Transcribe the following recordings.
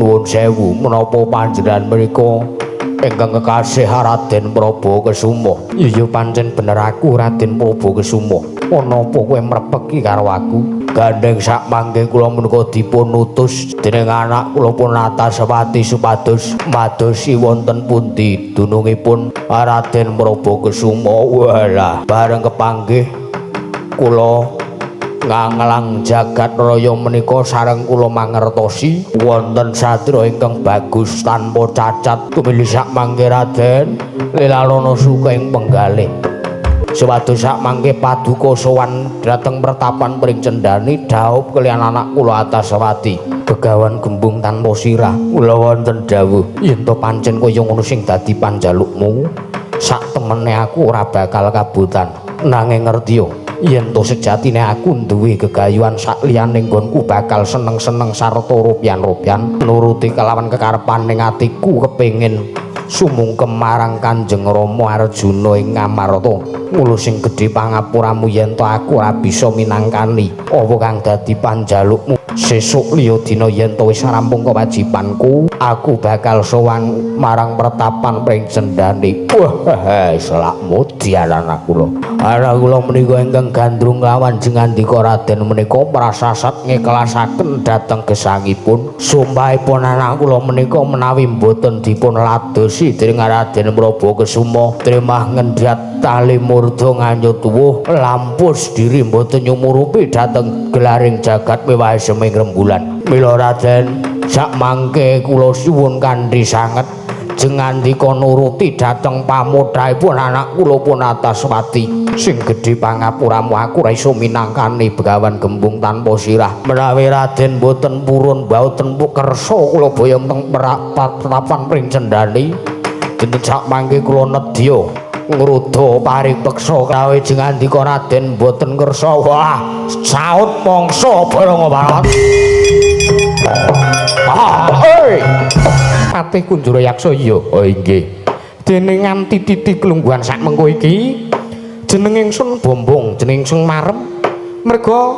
Nuwun sewu, menapa panjenengan menika ingkang kekasih Raden Prabu Kesuma? Iya, pancen bener aku Raden Prabu Kesuma. Ana apa kowe mrepeki karo aku? Gandeng sak mangke kula menika dipun utus dening anak kula pun Natasawati supados madosi wonten pundi dunungipun Raden Prabu Kesuma. Walah, bareng kepanggih kula nganglang jagat raya menika sareng kula mangertosi wonten satria ingkang bagus tanpa cacat. Tumilih sak mangke Raden lilalana suka ing penggalih supados sak mangke paduka sowan dhateng pertapan Pring Cendani dhaup kaliyan anak kula Ataswati. Begawan Gembung tanpa sirah, kula wonten dawuh. Yen to pancen kaya ngono sing dadi panjalukmu, sak temene aku ora bakal kabutan. Nanging ngertiya yen to sejatine aku duwe gegayuhan sak liyane nggonku bakal seneng-seneng sarta rupyan-rupyan nuruti kelawan kekarepan ning atiku kepengin sumungkem marang Kanjeng Rama Arjuna ing Ngamarta. Mula sing gedhe pangapuramu yen to aku ora bisa minangkani apa kang dadi panjalukmu. Sesuk liya dina yen to wis rampung kewajibanku, aku bakal sowan marang pertapan Pring Cendani. Wah, selak mudyan anak kula. Anak kula menika ingkang gandrung lawan jengandika Raden menika prasasat ngiklasaken dhateng gesangipun. Sumpahipun anak kula menika menawi mboten dipun ladosi dening Raden Prabu Kesuma, tremah ngendhat tali murda nganyut tuwuh lampus diri mboten nyumurupi dhateng gelaring jagat mewah seming rembulan. Mila Raden, sak mangke kula suwun kanthi sanget jengandika nuruti dhateng pamothahipun anak kula pun Ataswati. Sing gedhe pangapuramu aku ora iso minangkani Begawan Gembung tanpa sirah. Menawi Raden mboten purun mboten kersa kula boyong teng pertapan Pring Cendani, dinten sak mangke kula nedya ngruda paripeksa kawe jengandika Raden mboten kersa. Wah, saut mangsa barang banget. Ah, hei. Patih Kunjara Yaksa iya. Oh inggih. Dene nganti titik lungguhan sak mengko iki jeneng ingsun Bombong, jeneng ingsun Marem. Merga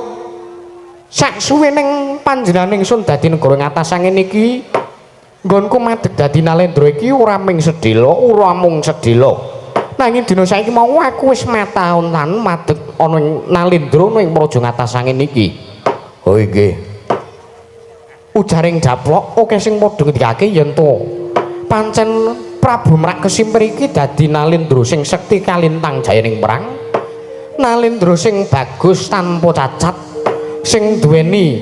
sak suwe ning panjenengan ingsun dadi negara ngatasangin iki nggonku madeg dadi Nalendra iki ora ming sedhela, ora mung sedhela. Nanging dina saiki mau aku wis mataun-taun madeg ana ing Nalendra ana ing praja ngatasangin iki. Oh inggih. Ujaring daplok akeh sing padha ngendikake yen to pancen Prabu Merak Kesimpir iki dadi Nalendra sing sekti kalintang jayaning perang. Nalendra sing bagus tanpa cacat, sing duweni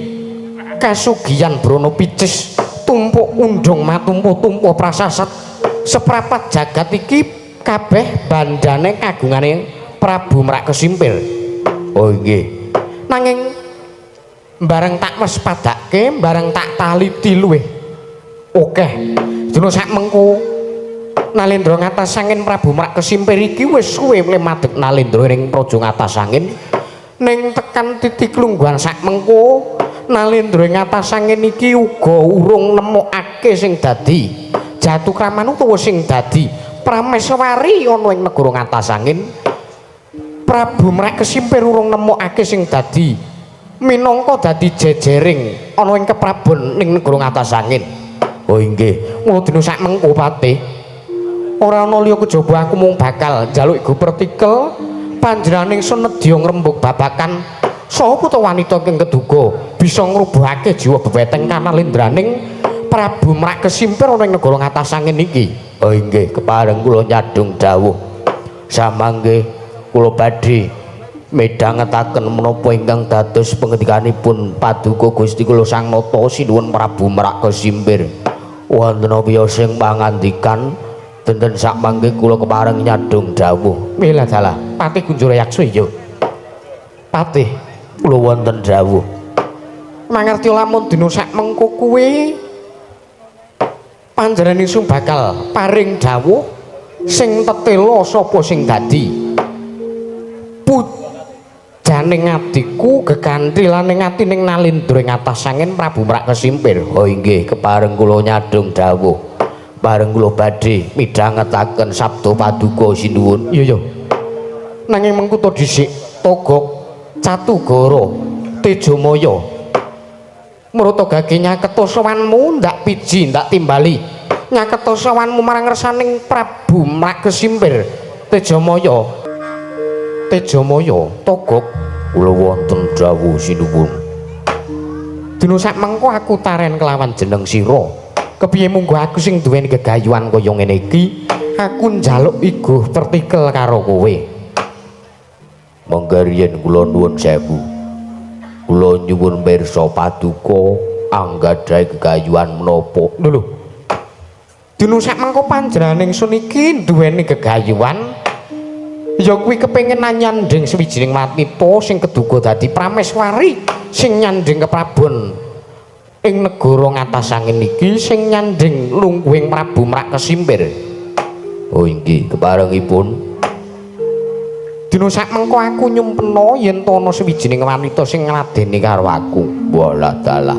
kasugiyan brana picis, tumpuk undung matumpu-tumpu prasasat. Seprapat jagat iki kabeh bandane kagungane Prabu Merak Kesimpir. Oh inggih. Nanging bareng tak waspadake, bareng tak taliti luwih akeh. Dina sak mengko Nalendra ngatasangin Prabu Merak Kesimpir iki wis suwe madeg Nalendra ning praja ngatasangin. Ning tekan titik lungguhan sak mengko Nalendra ngatasangin iki uga urung nemokake sing dadi jatukraman utawa sing dadi prameswari ana ing negara ngatasangin. Prabu Merak Kesimpir urung nemokake sing dadi minangka dadi jejering ana ing keprabon ning negara ngatasangin. Oh inggih. Mula dina sak mengko Patih ora ana liya kejaba aku mung bakal njaluk iku pertikel panjenengan ingsun nedya ngrembug babakan sapa to wanita ingkang keduga bisa ngrubuhake jiwa bebeteng kanalendraning Prabu Merak Kesimpir ana ing negara ngatasangin iki. Oh inggih, kepareng kula nyadhung dawuh. Samangke kula badhe midhangetaken menapa ingkang dados pangendikanipun paduka Gusti kula Sang Nata Sinuwun Prabu Merak Kesimpir. Wonten apa sing pangandikan dinten sak mangke kula kepareng nyadhung dawuh. Mila dalah Patih Kunjara Yaksa iya. Patih kula wonten dawuh. Mangerti lamun dina sak mengko kuwi panjenengan ingsun bakal paring dawuh sing tetela sapa sing dadi pujaning atiku gegantilaning ati ning Nalendra ing atasangin Prabu Merak Kesimpir. Oh inggih, kepareng kula nyadhung dawuh. Bareng kula badhe midhangetaken sabda paduka sinuwun. Iya ya. Nanging mengko to dhisik Togok Catugara Tejamaya. Mrotogage nyaketo sowanmu ndak piji ndak timbali. Nyaketo sowanmu marang ngersaning Prabu Mrakesimpir Tejamaya. Tejamaya Togok kula wonten dawuh sinuwun. Dina sak mengko aku taren kelawan jeneng sira. Kepiye munggo aku sing duweni gegayuhan kaya ngene iki, aku njaluk iguh pertikel karo kowe. Monggo riyen kula nuwun sewu. Kula nyuwun pirsa paduka anggadhahi gegayuhan menapa. Lho lho. Dina sak mengko panjenengan ingsun iki duweni gegayuhan ya kuwi kepengin nyandhing sawijining wanita sing keduga dadi prameswari sing nyandhing keprabon ing negara ngatasangin iki sing nyandhing lungguhing Prabu Mrakesimpir. Oh inggih, keparengipun. Dina sak mengko aku nyumpena yen to ana sawijining wanita sing ngladeni karo aku. Walah dalah.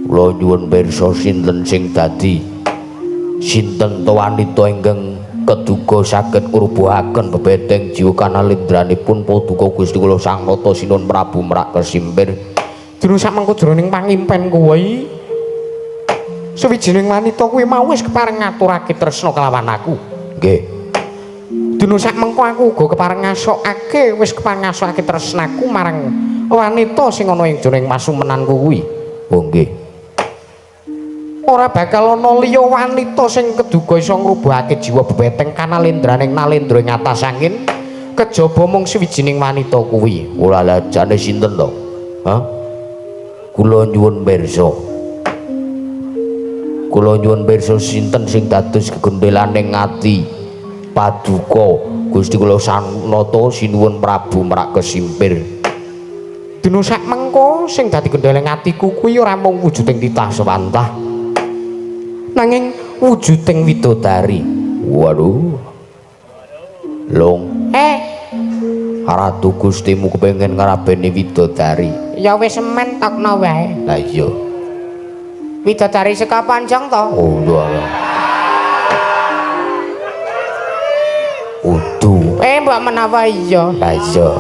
Kula nyuwun pirsa sinten sing dadi sinten to wanita ingkang keduga saged ngrubuhaken bebeteng jiwa kanalindranipun paduka Gusti kula Sang Nata Sinuwun Prabu Mrakesimpir. Dina sak mengko jroning pangimpen kuwi sawijining wanita kuwi mau wis kepareng ngaturake tresna kelawan aku. Nggih. Dina sak mengko aku uga kepareng ngasokake wis kepareng ngasokake tresnaku marang wanita sing ana ing jroning pasumenanku kuwi. Oh nggih. Ora bakal ana liya wanita sing keduga iso ngrubuhake jiwa bebeteng kanalendraning nalendra ing atas angin kejaba mung sawijining wanita kuwi. Ora lah jane sinten to? Hah? Kula nyuwun pirsa. Kula nyuwun pirsa sinten sing dados gegendelaning ati paduka Gusti kula Sang Nata Sinuwun Prabu Mrakesimpir. Dina sak mengko sing dadi gendheleng atiku kuwi ora mung wujuding titah sewantah, nanging wujuding widodari. Waduh. Long. Ratu Gustimu kepengin ngrabeni widodari. Ya wis semen tokno wae. Lah iya. Widodari saka panjang to? Oh, iya. Udu. Mbok menawa iya. Lah iya.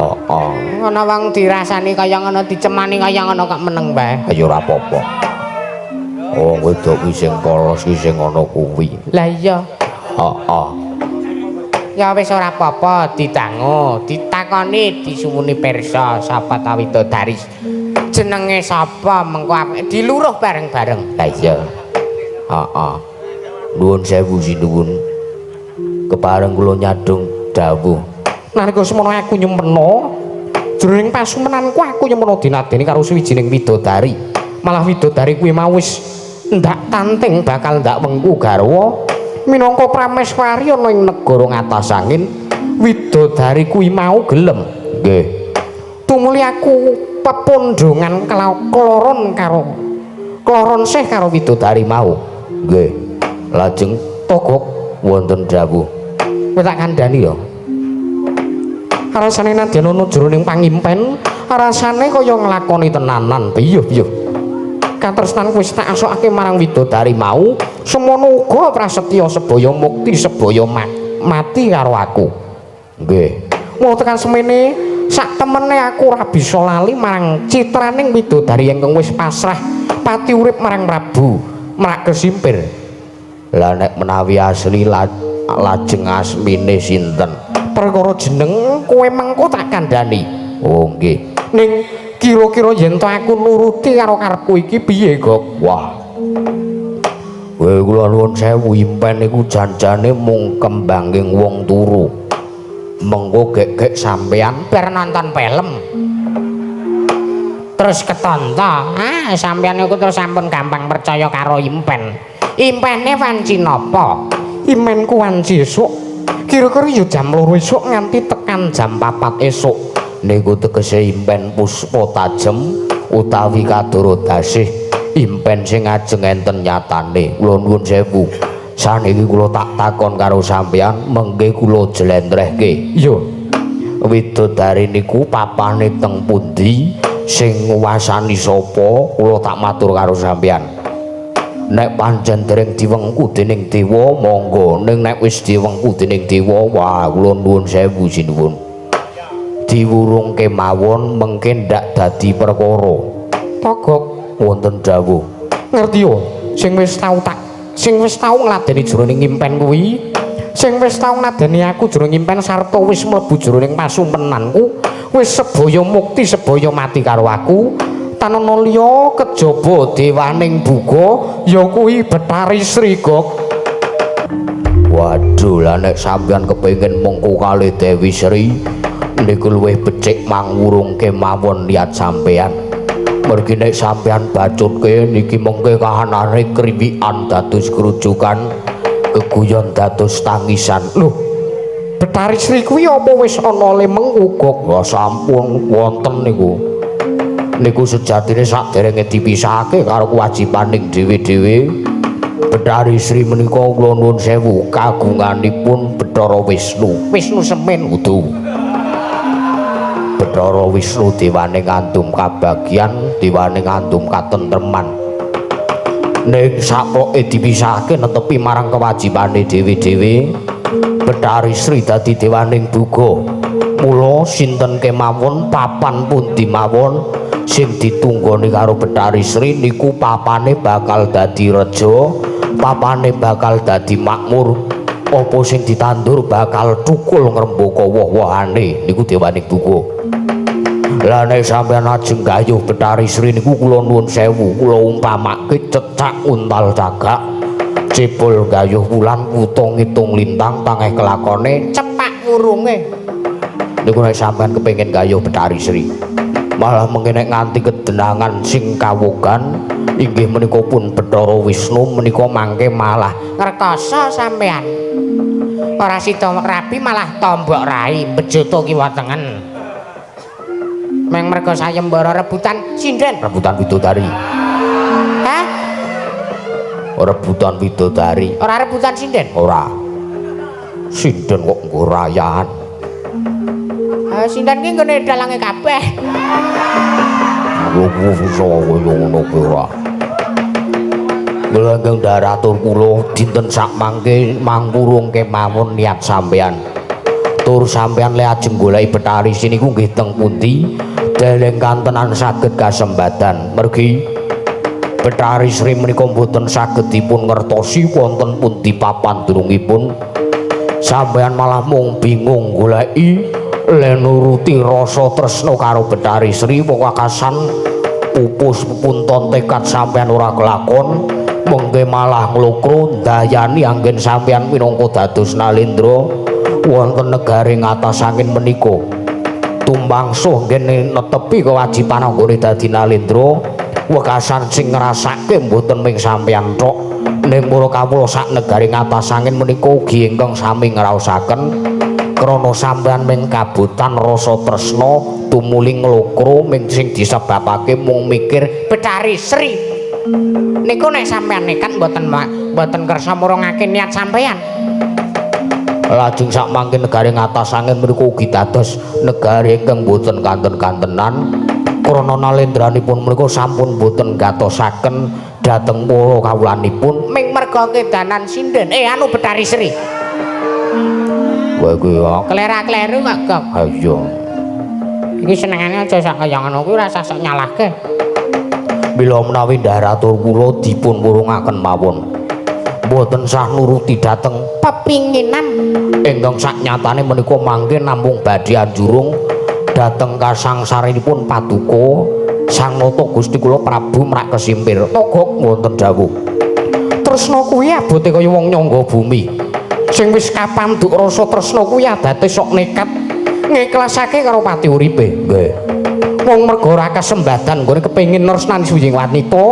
Heeh. Ngono wong dirasani kaya ngono, dicemani kaya ngono kok meneng wae. Ya ora apa-apa. Wong wedok kuwi sing polos kuwi sing ngono kuwi. Lah iya. Heeh. Ya wis ora apa-apa, didangu, ditakoni, disuwuni pirsa sapa ta widodari. Jenenge sapa mengko diluruh bareng-bareng. Lah iya. Heeh. Nuwun sewu sinuwun. Kepareng kula nyadhong dawuh. Nalika semono aku nyumpena jroning pasumenanku aku nyumpena dinadeni karo sawijining widodari. Malah widodari kuwi mau wis ndak tanting bakal ndak wengku garwa minangka prameswari ana ing negara ngatas angin. Widodari kuwi mau gelem. Nggih. Tumuli aku pepondhongan kloron karo kloron sih karo widodari mau. Nggih. Lajeng Togok wonten dawuh. Kowe tak kandhani ya. Rasane nadyan ana jroning pangimpen, rasane kaya nglakoni tenanan. Piye piye. Katresnan wis tak asokake marang widodari mau, semono uga prasetya sebaya mukti sebaya mati karo aku. Nggih. Mau tekan semene sak temene aku ora bisa lali marang citraning widodari ingkang wis pasrah pati urip marang Prabu Mrakesimpir. Lah nek menawi asli lajeng asmine sinten? Perkara jeneng kowe mengko tak kandhani. Oh nggih. Ning kira-kira yen to aku nuruti karo karepku iki piye, Gok? Wah. Kowe kula nuwun sewu, impen niku janjane mung kembanging wong turu. Mengko gek-gek sampean bar nonton film. Terus ketonto. Ah, sampean niku terus sampun gampang percaya karo impen. Impene wanci napa? Impenku wanci esuk. Kira-kira ya jam 2 esuk nganti tekan jam 4 esuk. Niku tegese impen puspa tajem utawi kadara dasih, impen sing ajeng enten nyatane. Kula nuwun sewu. Saniki kula tak takon karo sampean, mengke kula jlentrehke. Iya. Widodari niku papane teng pundi, sing nguwasani sapa? Kula tak matur karo sampean. Nek pancen dereng diwengku dening dewa monggo, ning nek wis diwengku dening dewa, wah kula nuwun sewu sinuwun. Diwurungke mawon mengke ndak dadi perkara. Togok Wonten dawuh. Ngerti yo sing wis tau tak sing wis tau ngladeni jroning impen kuwi, sing wis tau ngladeni aku jroning impen sarta wis mlebu jroning pasumpenanku, wis sebaya mukti sebaya mati karo aku, tanana liya kejaba dewaning buga ya kuwi Bathari Sri Gok. Waduh, lah nek sampeyan kepengin mengko kalih Dewi Sri niku luwih becik mangwurung kemawon niat sampeyan. Mergi nek sampeyan bacutke niki mengke kahanane kriwikan dados kerujukan, keguyon dados tangisan. Lho, Bathari Sri kuwi apa wis ana le mengku Gok? Wah, sampun wonten niku. Niku sejatine saderenge dipisahake karo kewajibaning dhewe-dhewe. Bathari Sri menika kula nuwun sewu kagunganipun Bathara Wisnu. Wisnu Semen kudu. Bathara Wisnu dewane ngandum kabagyan, dewane ngandum katentreman. Ning sapoke dipisahake netepi marang kewajibane dhewe-dhewe, Bathari Sri dadi dewaning duga. Mula sinten kemawon papan pundi mawon sing ditunggoni karo Bathari Sri niku papane bakal dadi reja, papane bakal dadi makmur. Apa sing ditandur bakal thukul ngrembaka woh-wohane niku dewaning duga. Lah nek sampeyan ajeng gayuh Bathari Sri niku kula nuwun sewu, kula umpamake cecak untal cagak, cebol gayuh wulan wuta ngitung lintang tangeh kelakone cepak wurunge. Niku nek sampeyan kepengin gayuh Bathari Sri. Malah mengke nek nganti kedenangan sing kawogan inggih menika pun Bathara Wisnu menika mangke malah ngrekoso sampeyan. Ora sida rabi malah tombok rai bejoto kiwa tengen. Meng mergo sayembara rebutan sinden, rebutan widodari. Hah? Rebutan widodari. Ora rebutan sinden? Ora. Sinden kok nggo rayahan. Sinden ki nggone dalange kabeh. Lho kaya ngono kuwi ora. Mula ingkang daratur kula dinten sakmangke mangkurung kemawon niat sampeyan. Tur sampeyan le ajeng goleki Bathari Sri niku nggih teng pundi? Dereng kantenan saged kasembadan. Mergi Bathari Sri menika mboten saged dipun ngertosi wonten pundi papan dunungipun. Sampeyan malah mung bingung goleki le nuruti rasa tresna karo Bathari Sri wekasan pupus pepunton tekad sampeyan ora kelakon. Mengke malah nglokro ndayani anggen sampeyan minangka dados nalendra wonten negari ngatas angin menika. Tumangsuh nggene netepi kewajiban anggone dadi nalendra wekasan sing ngrasake mboten ming sampeyan tok, ning para kawula sak negari ngatas angin menika ugi ingkang sami ngraosaken krana sampeyan ming kabutan rasa tresna tumuli nglokro ming sing disebabake mung mikir Bathari Sri. Niku nek sampeyan nekat mboten kersa murungake niat sampeyan. Lajeng sakmangke negari ngatas angin mriku ugi dados negari ingkang boten kanten-kantenan krana nalendranipun menika sampun boten gatosaken dhateng para kawulanipun ming merga kedanan sinden anu Bathari Sri. Kowe kuwi klera-kleru kok Gok. Ha iya. Iki senengane aja sak kaya ngono kuwi ora usah sok nyalahke. Mila menawi ndharatur kula dipun wurungaken mawon. Mboten sah nuruti dhateng pepinginan ingkang saknyatane menika mangke namung badhe anjurung dhateng kasangsaranipun paduka Sang Nata Gusti kula Prabu Mrak Kesimpir. Togok wonten dawuh. Tresna kuwi abote kaya wong nyangga bumi. Sing wis kapandhuk rasa tresna kuwi adate sok nekat ngiklasake karo pati uripe. Nggih. Wong merga ora kasembadan nggone kepengin nresnani suwiji wanita.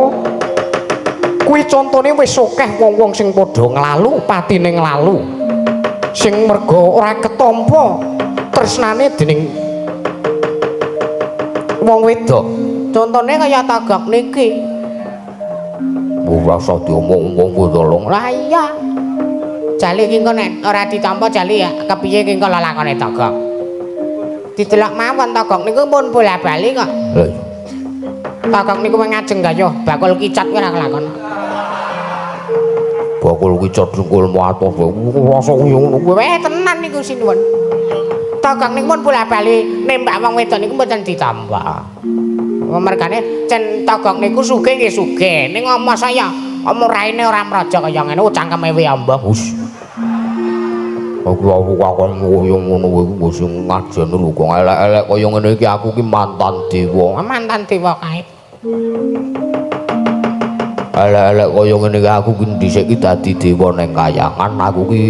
Kuwi contone wis akeh wong-wong sing padha nglalu patine nglalu. Sing merga ora ketampa tresnane dening wong wedok. Contone kaya Togok niki. Ora usah diomong-omong kuwi to, Long. Lah iya. Jali iki engko nek ora ditampa jali ya kepiye iki engko lelakone Togok. Didelok mawon Togok niku pun bola-bali kok. Lha iya. Togok niku wong ngajeng gayuh bakul kicat kuwi ora kelakon. Bakul kicat dengkul matoh rasa kuwi ngono kuwi. Weh tenan niku sinuwun. Togok niku pun bola-bali nembak wong wedok niku mboten ditampa. Mergane cen Togok niku sugih nggih sugih. Ning masa ya raine ora mraja kaya ngene cangkeme wi amba. Hus. Aku kakon kaya ngono kuwi sing ngajeni lho kok elek-elek kaya ngene iki aku ki mantan dewa. Mantan dewa kae. Elek-elek kaya ngene iki aku ki dhisik ki dadi dewa ning kayangan, aku ki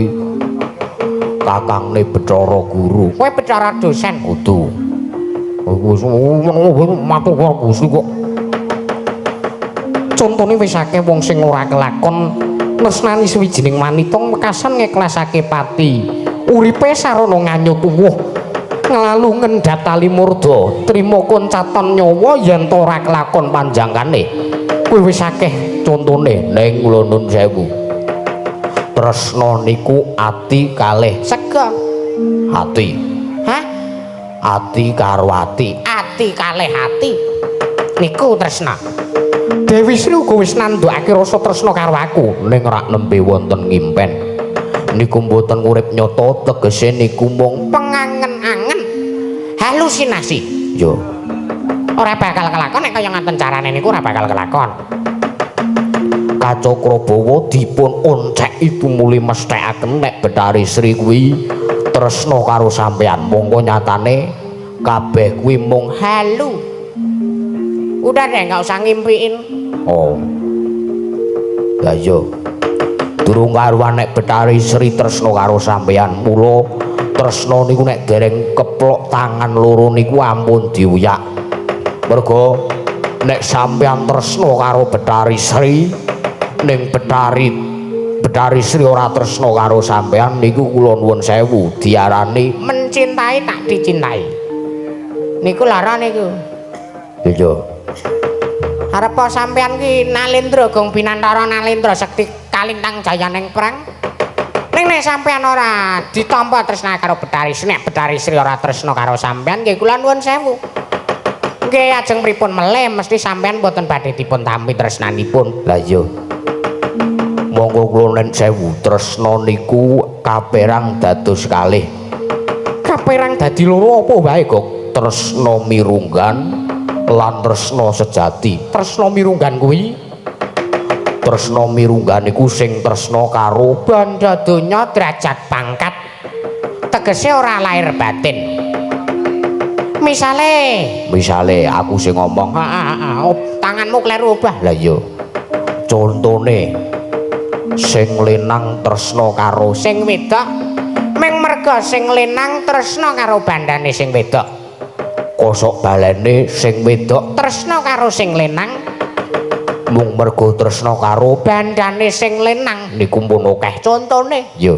kakangne Bathara Guru. Kowe Bathara dosen. Kudu. Aku wis matur karo Gusti kok. Contone wis akeh wong sing ora kelakon tresnani suwijining wanita wekasan ngeklasake pati. Uripe sarana nganyut tuwuh nglalu ngendhat tali murda, trima koncaton nyawa yen to ora kelakon panjangkane. Kuwi wis akeh contone ning kula nun sewu. Tresna niku ati kalih sega. Ati. Hah? Ati karo ati. Ati kalih ati. Niku tresna. Dewi Sri uga wis nandhukake rasa tresna karo aku ning rak nembe wonten ngimpen. Niku mboten urip nyata, tegese niku mung pengangen-angen, halusinasi. Yo. Ora bakal kelakon nek kaya ngaten carane niku ora bakal kelakon. Kacakrabawa dipun onceki tumuli mesthekaken nek Bathari Sri kuwi tresna karo sampeyan. Mongko nyatane kabeh kuwi mung halu. Udah deh, nggak usah ngimpiin. Oh. Lah iya. Durung karuan nek Bathari Sri tresna karo sampeyan. Mula tresna niku nek dereng keplok tangan loro niku ampun diuyak. Mergo nek sampeyan tresna karo Bathari Sri ning Bathari Sri ora tresna karo sampeyan niku kula nuwun sewu diarani mencintai tak dicintai. Niku lara niku. Iya. Arep sampeyan ki Nalendra Gong Binantara Nalendra sekti kalintang jayaning perang. Ning nek sampeyan ora ditampa tresna karo Bathari Sri, nek Bathari Sri ora tresna karo sampeyan nggih kula nuwun sewu. Nggih ajeng pripun melih mesti sampeyan mboten badhe dipun tampi tresnanipun. Lah iya. Monggo kula nen sewu, tresna niku kaperang dados kalih. Kaperang dadi loro apa wae, Gong? Tresna mirunggan lan tresna sejati. Tresna mirunggan kuwi tresna mirunggan niku sing tresna karo bandha donya derajat pangkat. Tegese ora lahir batin. Misale aku sing ngomong, tanganmu kleru obah. Lah iya. Contone sing lenang tresna karo sing wedok, ming merga sing lenang tresna karo bandane sing wedok. Kosok balene sing wedok tresna karo sing lenang mung merga tresna karo bandane sing lenang niku pun akeh contone. Iya.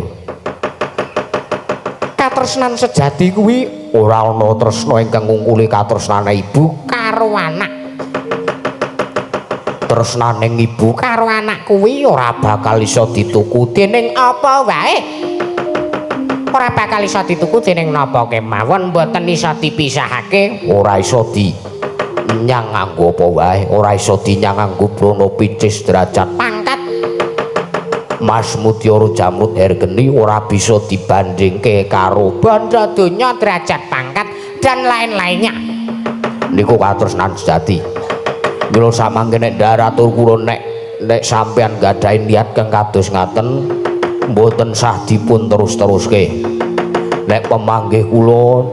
Katresnan sejati kuwi ora ana tresna ingkang ngungkuli katresnane ibu karo anak. Tresnaning ibu karo anak kuwi ora bakal iso dituku dening apa wae. Ora bakal iso dituku dening napa kemawon, mboten iso dipisahake, ora iso dinyang nganggo apa wae, ora iso dinyang nganggo brana picis derajat pangkat. Mas Mutiara Jamrud Hergeni ora bisa dibandingke karo bandha donya derajat pangkat dan lain-lainnya. Niku katresnan sejati. Mila samangke nek ndaratur kula nek sampeyan gadahi niat kang kados ngaten mboten sah dipun terus-teruske. Nek pemanggih kula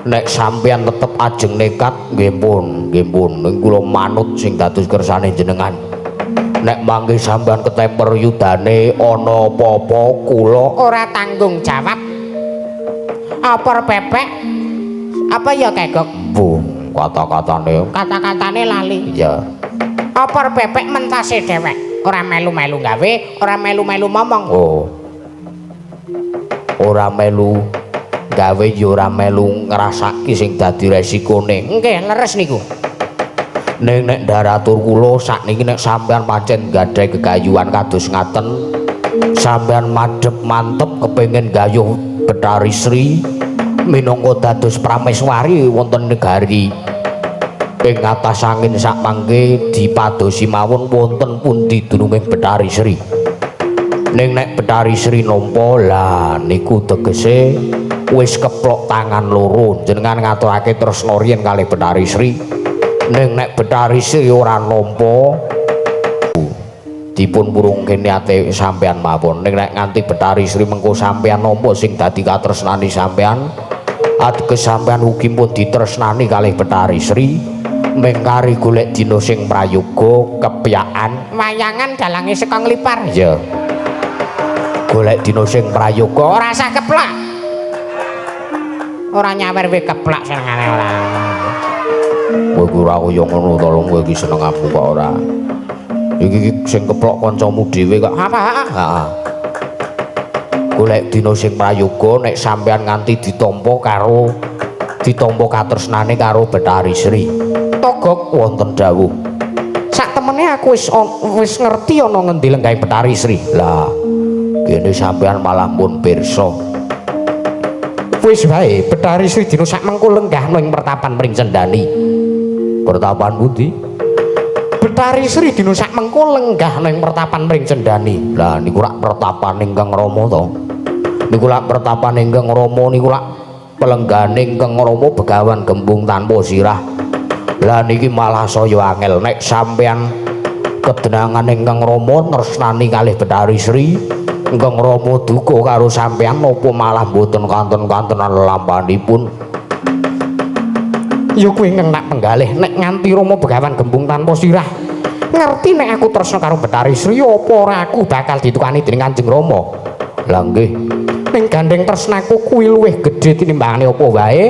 nek sampeyan tetep ajeng nekat nggih pun, nggih pun ning kula manut sing dados kersane jenengan. Nek mangke sampeyan ketemper yudane ana apa-apa kula ora tanggung jawab. Apa bebek? Apa ya kegok? Bu, kata-katane kata-katane lali. Iya. Apa bebek mentase dhewek? Ora melu-melu gawe, ora melu-melu momong. Oh. Ora melu gawe ya ora melu ngrasake sing dadi resikone. Nggih, leres niku. Ning nek ndaratur kula sakniki nek sampeyan pancen gadhahi gegayuhan kados ngaten, sampeyan madhep mantep kepengin gayuh Bathari Sri minangka dados prameswari wonten negari ing atas angin sakmangke dipadosi mawon wonten pundi dununging Bathari Sri. Ning nek Bathari Sri nampa lah niku tegese wis keplok tangan loro jenengan ngaturake tresna riyen kalih Bathari Sri. Ning nek Betari Sri ora nampa dipun purungke niate sampean mawon. Ning nek nganti Betari Sri mengko sampean nampa sing dadi katresnani sampean, ateges sampean ugi pun ditresnani kalih Betari Sri, mengkari golek dina sing prayoga kepyakan wayangan dalange saka nglipar. Iya. Golek dina sing prayoga ora usah keplak. Ora nyawer we keplak senengane ora. Kowe ku ora kaya ngono to lho, kowe iki seneng aku kok ora. Iki sing keplok kancamu dhewe kok. Apa? Heeh. Golek dina sing prayoga nek sampean nganti ditampa karo ditampa katresnane karo Betari Sri. Togok wonten dawuh. Sak temene aku wis ngerti ana ngendi lenggahe Betari Sri. Lah, kene sampean malah pun pirsa. Wis wae Betari Sri dina sak mengko lenggah ning pertapan Pring Cendani. Pertapan pundi? Betari Sri dina sak mengko lenggah ning pertapan Pring Cendani. Lah niku rak pertapan ingkang Rama to. Niku lak pertapan ingkang Rama niku lak pelenggane ingkang Rama Begawan Gembung tanpa sirah. Lah niki malah saya angel nek sampean kedenangan ingkang Rama tresnani kalih Betari Sri, ingkang Rama duka karo sampean napa malah mboten kanten-kantenan lampanipun. Ya kuwi ingkang tak penggalih nek nganti Rama Begawan Gembung tanpa sirah ngerti nek aku tresna karo Betari Sri, apa ora aku bakal ditukani dening Kanjeng Rama. Lah nggih, ning gandeng tresnaku kuwi luwih gedhe tinimbangane apa wae.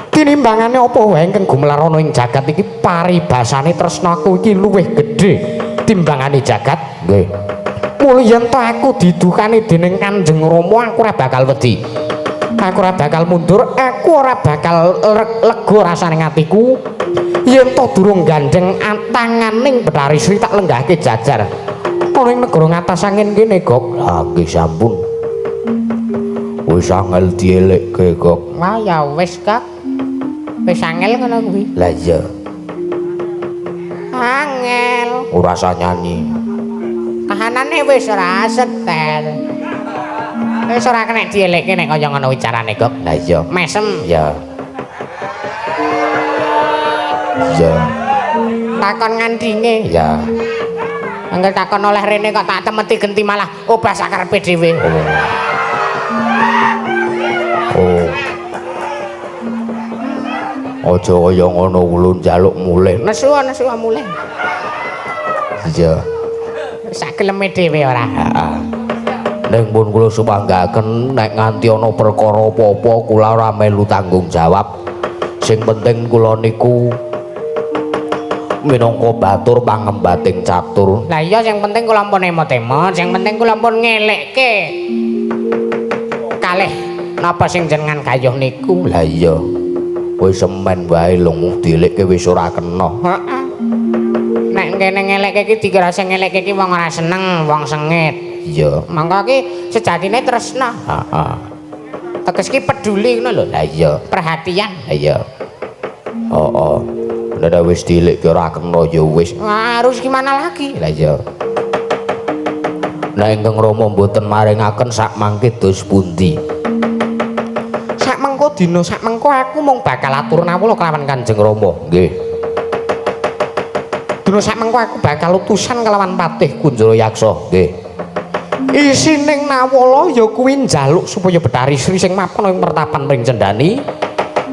Tinimbangane apa wae ingkang gumelar ana ing jagat iki, paribasane tresnaku iki luwih gedhe timbangane jagat. Nggih. Mula yen ta aku didukani dening Kanjeng Rama, aku ora bakal wedi. Aku ora bakal mundur, aku ora bakal lega rasane atiku. Yen ta durung gandeng tanganing Betari Sri tak lenggahke jajar ana ing negara ngatas angin kene, Gok. Lah nggih sampun. Wis angel dielekke, Gok. Wah ya wis, Gok. Wis angel ngono kuwi. Lah iya. Angel. Ora usah nyanyi. Kahanane wis ora setel. Wis ora kena dielekke nek kaya ngono wicarane, Gok. Lah iya. Mesem. Ya. Iya. Takon ngandinge. Ya. Angger takon oleh rene kok tak temeti genti malah obah sakarepe dhewe. Oh. Aja kaya ngono kulo njaluk mulih. Nesu nesu mulih. Iya. Sak geleme dhewe ora. Heeh. Ning pun kula sumanggaken nek nganti ana perkara apa-apa kula ora melu tanggung jawab. Sing penting kula niku minangka batur pangembating catur. Lah iya sing penting kula ampun emot-emot, sing penting kula ampun ngelekke kalih napa sing jenengan gayuh niku. Lah iya. Wis semen wae lho dilikke wis ora kena. Heeh. Nek kene ngelekke iki dikira sing ngelekke iki wong ora seneng, wong sengit. Iya. Mangka iki sejatine tresna. Heeh. Teges iki peduli ngono lho. Lah iya. Perhatian. Lah iya. Heeh. Nek wis dilikke ora kena ya wis. Harus gimana lagi? Lah iya. Nek ingkang Rama mboten maringaken sak mangke dos pundi? Sak mengko dina sak mengko aku mung bakal atur nawala kelawan Kanjeng Rama. Nggih. Dina sak mengko aku bakal utusan kelawan Patih Kunjara Yaksa. Nggih. Isining nawala ya kuwi njaluk supaya Betari Sri sing mapan ing pertapan Pring Cendani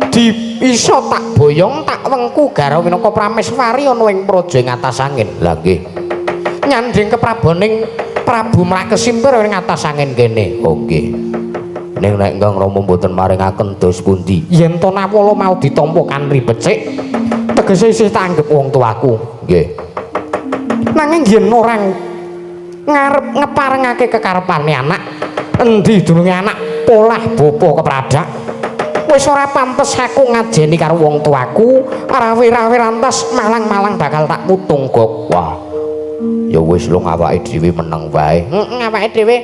di iso tak boyong tak wengku garwa minangka prameswari ana ing praja ing atas angin. Lah nggih. Nyanding kepraboning Prabu Mrakesimpir ing atas angin kene. Oh nggih. Ning nek ingkang Rama mboten maringaken dos pundi? Yen to nawala mau ditampa kanthi becik, tegese isih tak anggep wong tuaku. Nggih. Nanging yen ora ngarep ngeparengake kekarepane anak, endi dununge anak polah bapa kepradak. Wis ora pantes aku ngajeni karo wong tuaku, rawe-rawe rantas malang-malang bakal tak putung, Gok. Wah. Ya wis lho awake dhewe meneng wae. Heeh, awake dhewe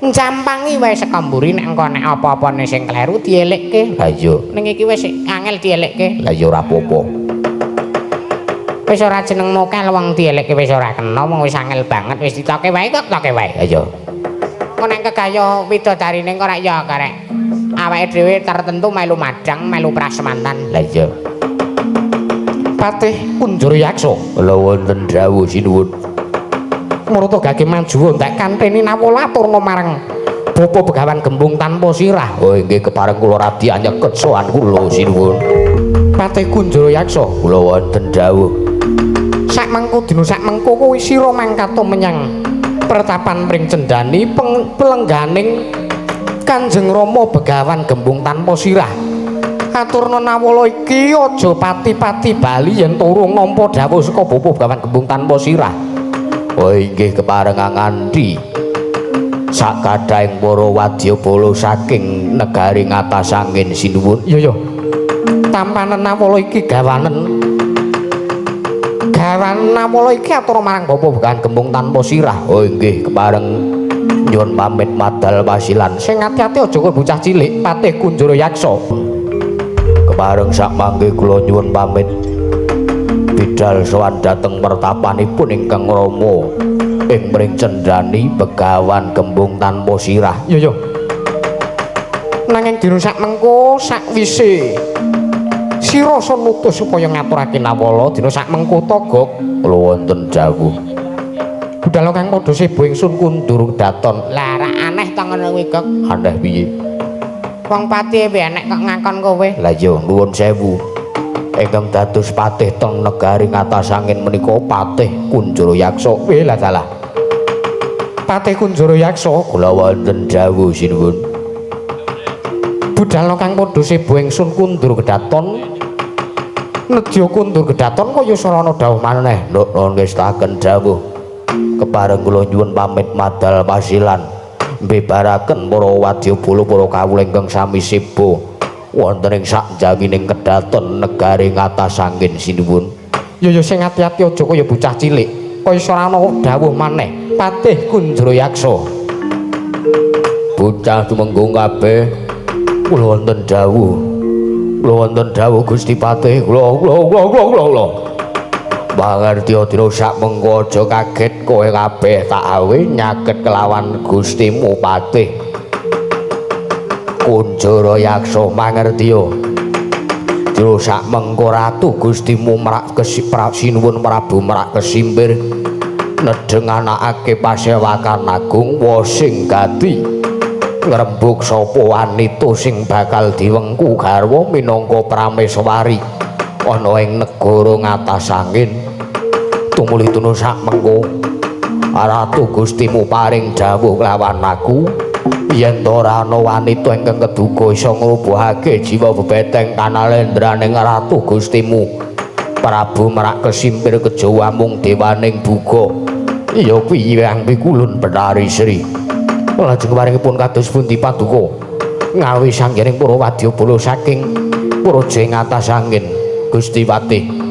njampangi wae saka mburi nek engko nek apa-apane sing kleru dielekke. Lah iya. Ning iki wis angel dielekke. Lah iya ora apa-apa. Wis ora jeneng mokel wong dielekke wis ora kena, wong wis angel banget wis ditoke wae kok toke wae. Lah iya. Engko nek kegaya widodarine engko rek ya karek awake dhewe tertentu melu madang, melu prasmantan. Lah iya. Patih Kunjara Yaksa. Kula wonten dawuh sinuwun. Murata gage maju ndak kanteni nawala aturna marang Bapa Begawan Gembung tanpa sirah. Oh inggih kepareng kula radi anyeket sowan kula sinuwun. Patih Kunjara Yaksa. Kula wonten dawuh. Sak mengko dina sak mengko kuwi sira mangkata menyang pertapan Pring Cendani pelengganing Kanjeng Rama Begawan Gembung tanpa sirah. Aturna nawala iki aja pati-pati bali yen turung nampa dawuh saka Bapa Begawan Gembung tanpa sirah. Oh inggih kepareng nganti sakadhahing para wadyabala saking negari ngatasangin sinuwun. Iya ya. Tampanen nawala iki gawanen. Gawan nawala iki atur marang Bapa Begawan Gembung tanpa sirah. Oh inggih kepareng nyuwun pamit madal wasilan. Sing ati-ati aja kowe bocah cilik Patih Kunjara Yaksa. Kepareng sak mangke kula nyuwun pamit bidal sowan dhateng pertapanipun ingkang Rama ing Pring Cendani Begawan Gembung tanpa sirah. Iya ya. Nanging dina sak mengko sakwise sira nutus supaya ngaturake nawala dina sak mengko togok kula wonten dawuh. Budal kang padha sebo ingsun kundur daton. Lah ra aneh ta ngono kuwi, Gok. Aneh piye? Wong patihe enek kok ngakon kowe. Lah iya nuwun sewu. Ingkang dados patih teng negari ngatasangin menika Patih Kunjara Yaksa. Weh lah salah. Patih Kunjara Yaksa kula wonten dawuh sinuwun. Budal kang padha sebo ingsun kundur kedaton. Nedya kundur kedaton kaya sarana dawuh maneh. Nduk nuwun ngestaken dawuh. Kepareng kula nyuwun pamit madal pasilan mbebaraken para wadyabala para kawula ingkang sami sebo wonten ing sakjawining kedaton negari ngatasangin sinuwun. Ya ya sing ati-ati aja kaya bocah cilik. Kaya sarana dawuh maneh. Patih Kunjara Yaksa. Bocah tumenggung kabeh kula wonten dawuh. Kula wonten dawuh Gusti Patih. Kula kula kula kula kula. Mangertiya dina sak mengko aja kaget kowe kabeh tak awe nyaket kelawan Gustimu Patih Kunjara Yaksa. Mangertiya dina sak mengko ratu Gustimu Merak Sinuwun Prabu Merak Kesimpir nedheng anakake pasewakan agung wa sing gati ngrembug sapa wanita sing bakal diwengku garwa minangka prameswari ana ing negara ngatasangin. Tumuli tuna sak mengko ratu Gustimu paring dawuh lawan aku yen ora ana wanita ingkang keduga iso ngrubuhake jiwa bebeteng kanalendraning ratu Gustimu Prabu Merak Kesimpir kejawa mung dewaning buga ya kuwi Hyang Pikulun Betari Sri. Lajeng paringipun kados pundi paduka ngawi sanggening para wadyabala saking praja ing atasangin Gusti Patih.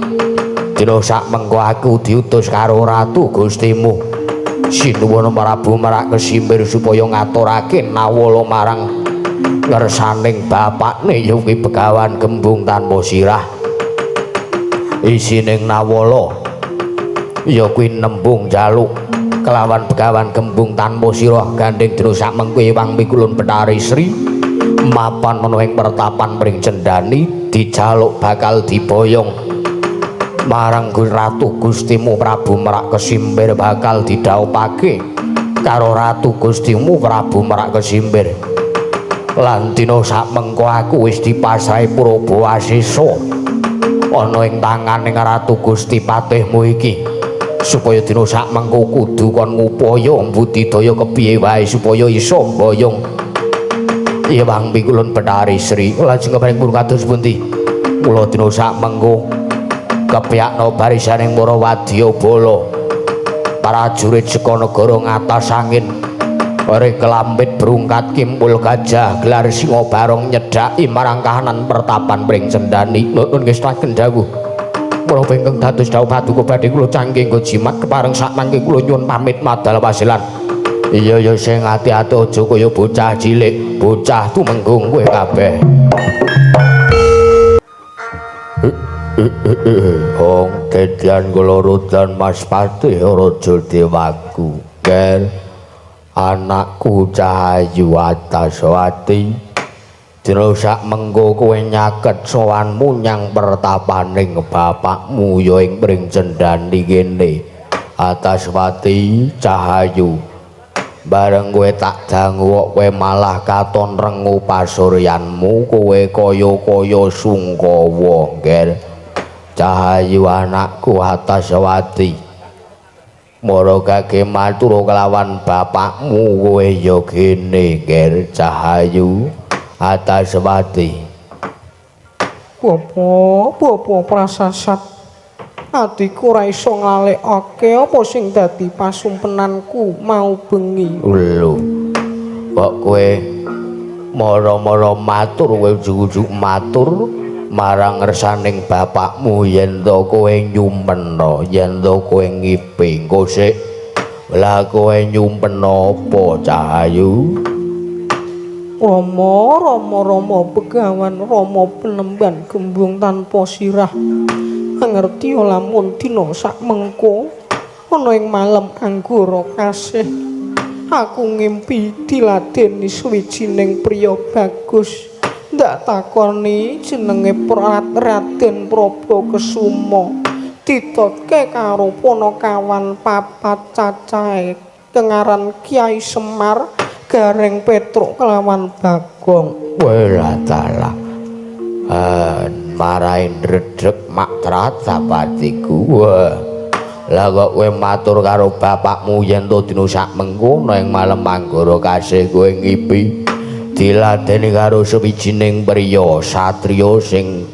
Dina sak mengko aku diutus karo ratu Gustimu Sinuwun Prabu Merak Kesimpir supaya ngaturake nawala marang ngersaning bapakne ya kuwi Begawan Gembung tanpa sirah. Isining nawala ya kuwi nembung jaluk kelawan Begawan Gembung tanpa sirah gandeng dina sak mengko Hyang Pikulun Betari Sri mapan ana ing pertapan Pring Cendani dijaluk bakal diboyong marang Ratu Gustimu Prabu Merak Kesimpir bakal didhaupake karo Ratu Gustimu Prabu Merak Kesimpir. Lan dina sak mengko aku wis dipasrahi Purba Wasesa ana ing tanganing Ratu Gusti Patihmu iki supaya dina sak mengko kudu kon ngupaya mbudidaya kepiye wae supaya iso mboyong Hyang Pikulun Betari Sri. Lajeng keparing pun kados pundi? Kula dina sak mengko kepyakna barisaning para wadyabala prajurit saka negara ngatasangin ore kelambit brungkat kimpul gajah gelar singa barong nyedhaki marang kahanan pertapan Pring Cendani. Nuwun ngestaken dawuh. Kula ingkang dados dawuh paduka badhe kula canggih nggo jimat kepareng sak mangke kula nyuwun pamit madal wasilan. Iya ya sing ati-ati aja kaya bocah cilik, bocah tumenggung kowe kabeh. Wong kedian kula rudan Mas Patih Raja Dewaku. Ger anakku Cahayu Ataswati Dina sak mengko kowe nyaket sowanmu nyang pertapaning bapakmu ya ing Pringcendani kene. Ataswati Cahayu. Bareng kowe tak dangu kok kowe malah katon rengu pasuryanmu, kowe kaya-kaya sungkawa, Ngger. Cahayu anakku Ataswati. Mara kage matur kelawan bapakmu kowe ya kene, Ngger Cahayu Ataswati. Bapa, bapa prasasat. Atiku ora iso nglalekake apa sing dadi pasumpenanku mau bengi. Lho. Kok kowe mara-mara matur kowe ujug-ujug matur marang ngersaning bapakmu yen to kowe nyumpena, yen to kowe ngipi. Engko sik. Lah kowe nyumpena apa, Cahayu? Rama, Rama, Rama begawan, Rama penemban gembung tanpa sirah. Ngerti lamun dina sak mengko ana ing malem anggara kasih aku ngimpi diladeni suwijining priya bagus. Ndak takoni jenenge Raden Prabu Kesuma. Ditotke karo panakawan papat cacahe kengaran Kyai Semar, Gareng Petruk kelawan Bagong. Welah dalah. Marai ndredeg mak tratapatiku. Wah. Lah kok kowe matur karo bapakmu yen to dina sak mengko ana ing malem anggara kasih kowe ngipi diladeni karo sawijining priya satriya sing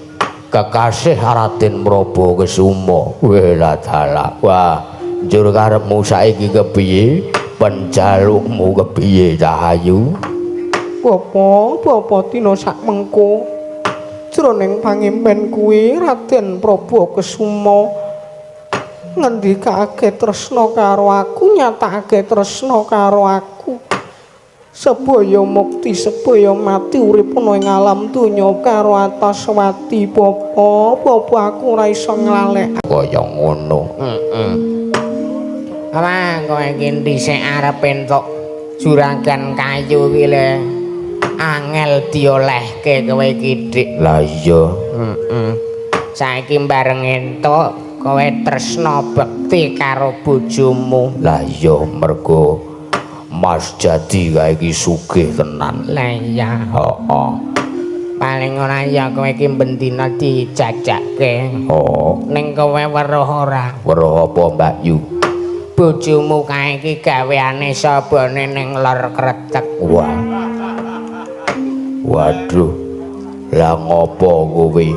kekasih Raden Prabu Kesuma. Welah dalah. Wah, njur karepmu saiki kepiye? Penjalukmu kepiye, Cahayu? Bapa, bapa dina sak mengko jroning pangimpen kuwi Raden Prabu Kesuma ngendikake tresna karo aku, nyatakake tresna karo aku. Sebaya mukti, sebaya mati urip ana ing alam donya karo Ataswati. Bapa, bapa aku ora iso nglalek kaya ngono. Heeh. Wah, kowe iki dhisik arep entuk juragan kayu iki le. Angel diolehke kowe iki, Dik. Lah iya. Heeh. Saiki bareng entuk kowe tresna bekti karo bojomu. Lah iya, mergo Mas Jadi kae iki sugih tenan. Lah iya. Heeh. Paling ora ya kowe iki bendina dijajake. Oh. Ning kowe weruh ora? Weruh apa, Mbak Yu? Bojomu kae iki gaweane sabane ning lor kretek. Wah. Waduh. Lah ngopo kowe?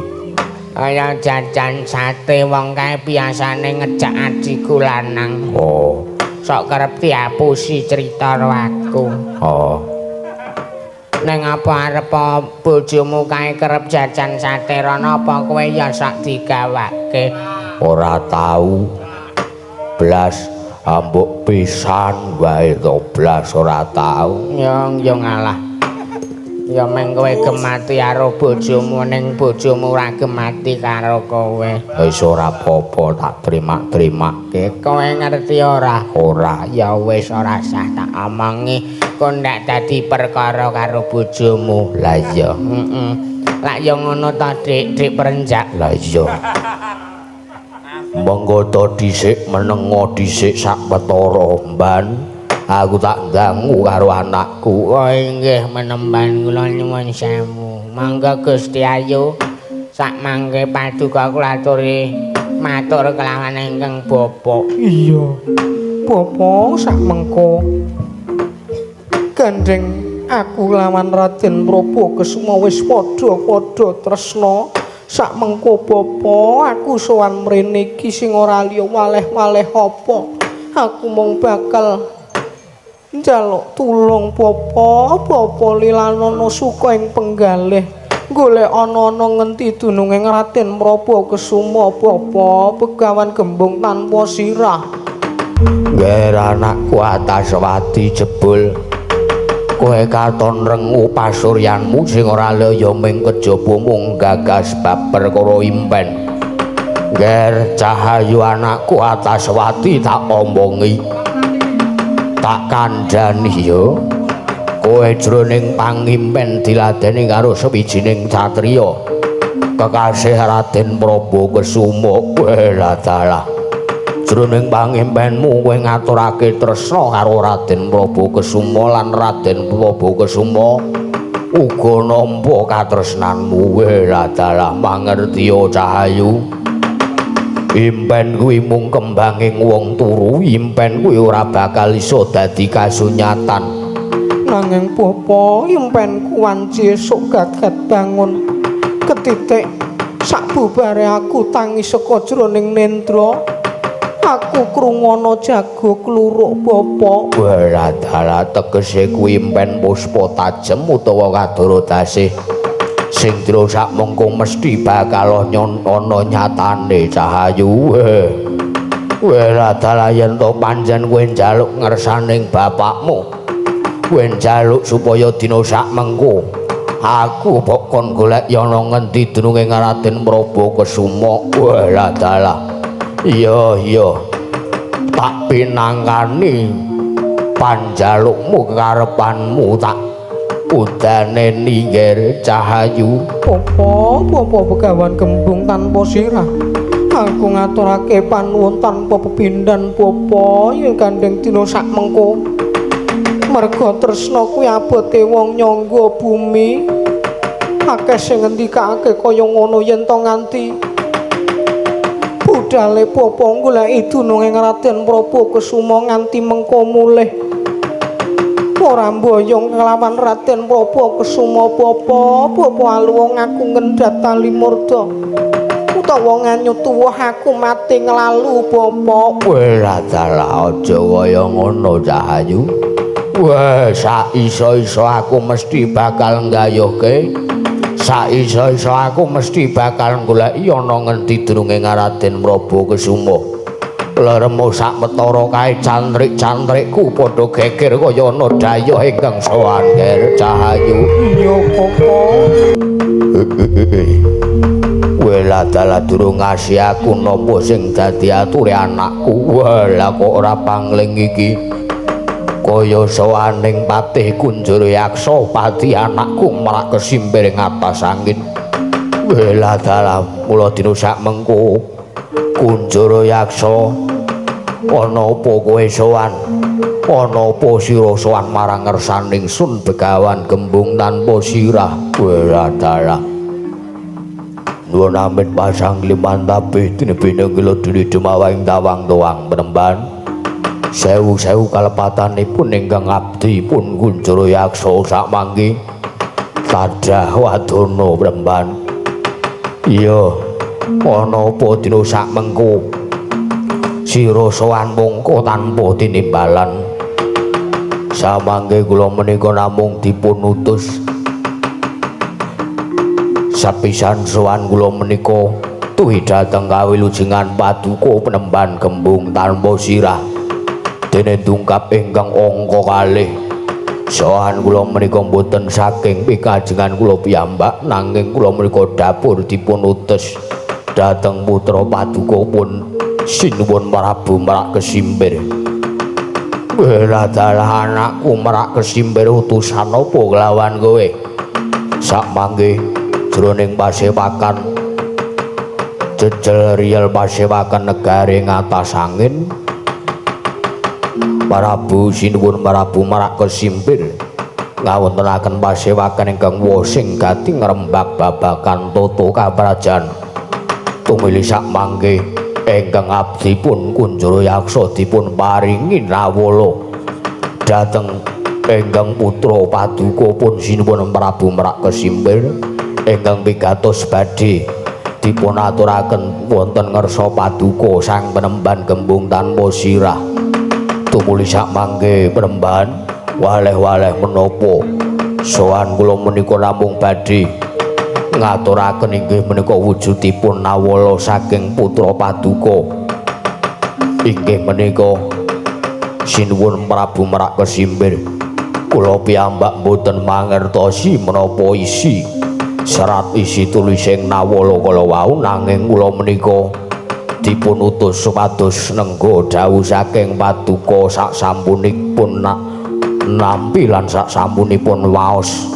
Kaya jajan sate wong kae biasane ngejak adhiku lanang. Oh. Sok kerep diapusi crita karo aku. Oh. Ning apa arep bojomu kae kerep jajan sate rono apa kowe ya sok digawake? Ora tau. Blas ambuk pisan wae to, blas ora tau. Ya ya ngalah. Ya meng kowe gemati karo bojomu ning bojomu ora gemati karo kowe. Wis ora apa-apa, tak terima-terimake. Kowe ngerti ora? Ora. Ya wis ora sah tak omongi. Kok ndak dadi perkara karo bojomu. Lah iya. Heeh. Lak ya ngono ta, Dik, Dik Perenjak. Lah iya. Monggo to dhisik menengo dhisik sak petara mban. Aku tak ganggu karo anakku. Oh inggih menemban kula nyuwun sewu. Mangga Gusti Ayu sak mangke paduka kula aturi matur kelawan ingkang bapa. Iya. Bapa sak mengko gandeng aku lawan Raden Prabu Kesuma wis padha-padha tresna. Sak mengko bapa aku sowan mrene iki sing ora liya waleh-waleh apa. Aku mung bakal njaluk tulung bapa, bapa lilanono suka ing penggalih. Golek ana-ana ngenti dununge Raden Prabu Kesuma bapa, begawan gembung tanpa sirah. Ngger anakku Ataswati jebul kowe katon rengu pasuryanmu sing ora liya ming kejaba mung gagas bab perkara impen. Ngger Cahayu anakku Ataswati tak omongi, tak kandhani ya. Kowe jroning pangimpen diladeni karo sawijining satriya kekasih Raden Prabu Kesuma. Welah dalah. Jroning pangimpenmu kowe ngaturake tresna karo Raden Prabu Kesuma lan Raden Prabu Kesuma uga nampa katresnanmu. Welah dalah, mangertiya Cahayu. Impen kuwi mung kembanging wong turu, impen kuwi ora bakal iso dadi kasunyatan. Nanging bapa, impenku wanci esuk gagat bangun ketitik sakbubare aku tangi saka jroning nendra. Aku krungu ana jago kluruk bapa. Welah dalah, tegese kuwi impen puspa tajem utawa kadara dasih sing dira sak mengko mesti bakal ana nyatane Cahayu. Welah dalah, yen to pancen kowe njaluk ngersaning bapakmu, kowe njaluk supaya dina sak mengko aku mbok kon golek ana ngendi dununge Raden Prabu Kesuma. Welah dalah, iya iya, tak pinangkani panjalukmu karepanmu tak udane ninggir Cahayu. Bapa, bapa Begawan Gembung tanpa sirah, aku ngaturake panuwun tanpa pepindhan bapa yen gandeng dina sak mengko. Merga tresna kuwi abote wong nyangga bumi. Akeh sing ngendikake kaya ngono yen to nganti budale bapa goleki dununge Raden Prabu Kesuma nganti mengko mulih. Ora mboyong nglawan Raden Prabu Kesuma bapa, bapa aluwung aku ngendhat tali murda utawa nganyut tuwuh aku mati nglalu bapa. Welah dalah, aja kaya ngono Cahayu. Wah, sak iso-iso aku mesti bakal nggayuhke. Sak iso-iso aku mesti bakal goleki ana ngendi dununge Raden Prabu Kesuma. Leremo sak metara kae cantrik-cantrikku padha geger kaya ana dayoh ingkang sowan Ger Cahayu. Iya bapa. Welah dalah, durung ngasih aku napa sing dadi ature anakku. Welah kok ora pangling iki. Kaya sowaning Patih Kunjara Yaksa pati anakku malah kesimpir ing atas angin. Welah dalah, mula dina sak mengko Kunjara Yaksa ana apa kowe sowan? Ana apa sira sowan marang ngersaning sun Begawan Gembung tanpa sirah? Welah dalah. Nuwun amit pasang limantabe tinebene kula dene dumawaing tawang tuwang penemban. Sewu-sewu kalepatanipun ingkang abdi pun Kunjara Yaksa sak mangke tadah wadana premban. Iya, ana apa dina sak mengko sira sowan mongko tanpa tinimbalan. Samangke kula menika namung dipun utus sapisan sowan kula menika tuhi dhateng kawilujengan paduka penemban Gembung tanpa sirah. Dene dungkap ingkang angka kalih. Sowan kula menika mboten saking pikajengan kula piyambak, nanging kula menika dapur dipun utus dhateng putra paduka pun sinuwun Prabu Merak Kesimpir. Welah dalah, anakku Merak Kesimpir utusan apa kelawan kowe? Sak mangke jroning pasewakan jejel riyel pasewakan negari ngatas angin, Prabu sinuwun Prabu Merak Kesimpir ngawontenaken pasewakan ingkang wosing gati ngrembak babagan tata kaprajan. Tumili sak mangke ingkang abdi pun Kunjara Yaksa dipun paringi nawala dhateng ingkang putra paduka pun sinuwun Prabu Merak Kesimpir ingkang pigatos badhe dipun aturaken wonten ngarsa paduka sang penemban Gembung tanpa sirah. Tumuli sak mangke penemban waleh-waleh menapa sowan kula menika namung badhe ngaturaken inggih menika wujudipun nawala saking putra paduka inggih menika sinuwun Prabu Merak Kesimpir. Kula piyambak mboten mangertosi menapa isi serat isi tulising nawala kala wau, nanging kula menika dipun utus supados nengga dawuh saking paduka sak sampunipun nak Nampi lan sak sampunipun waos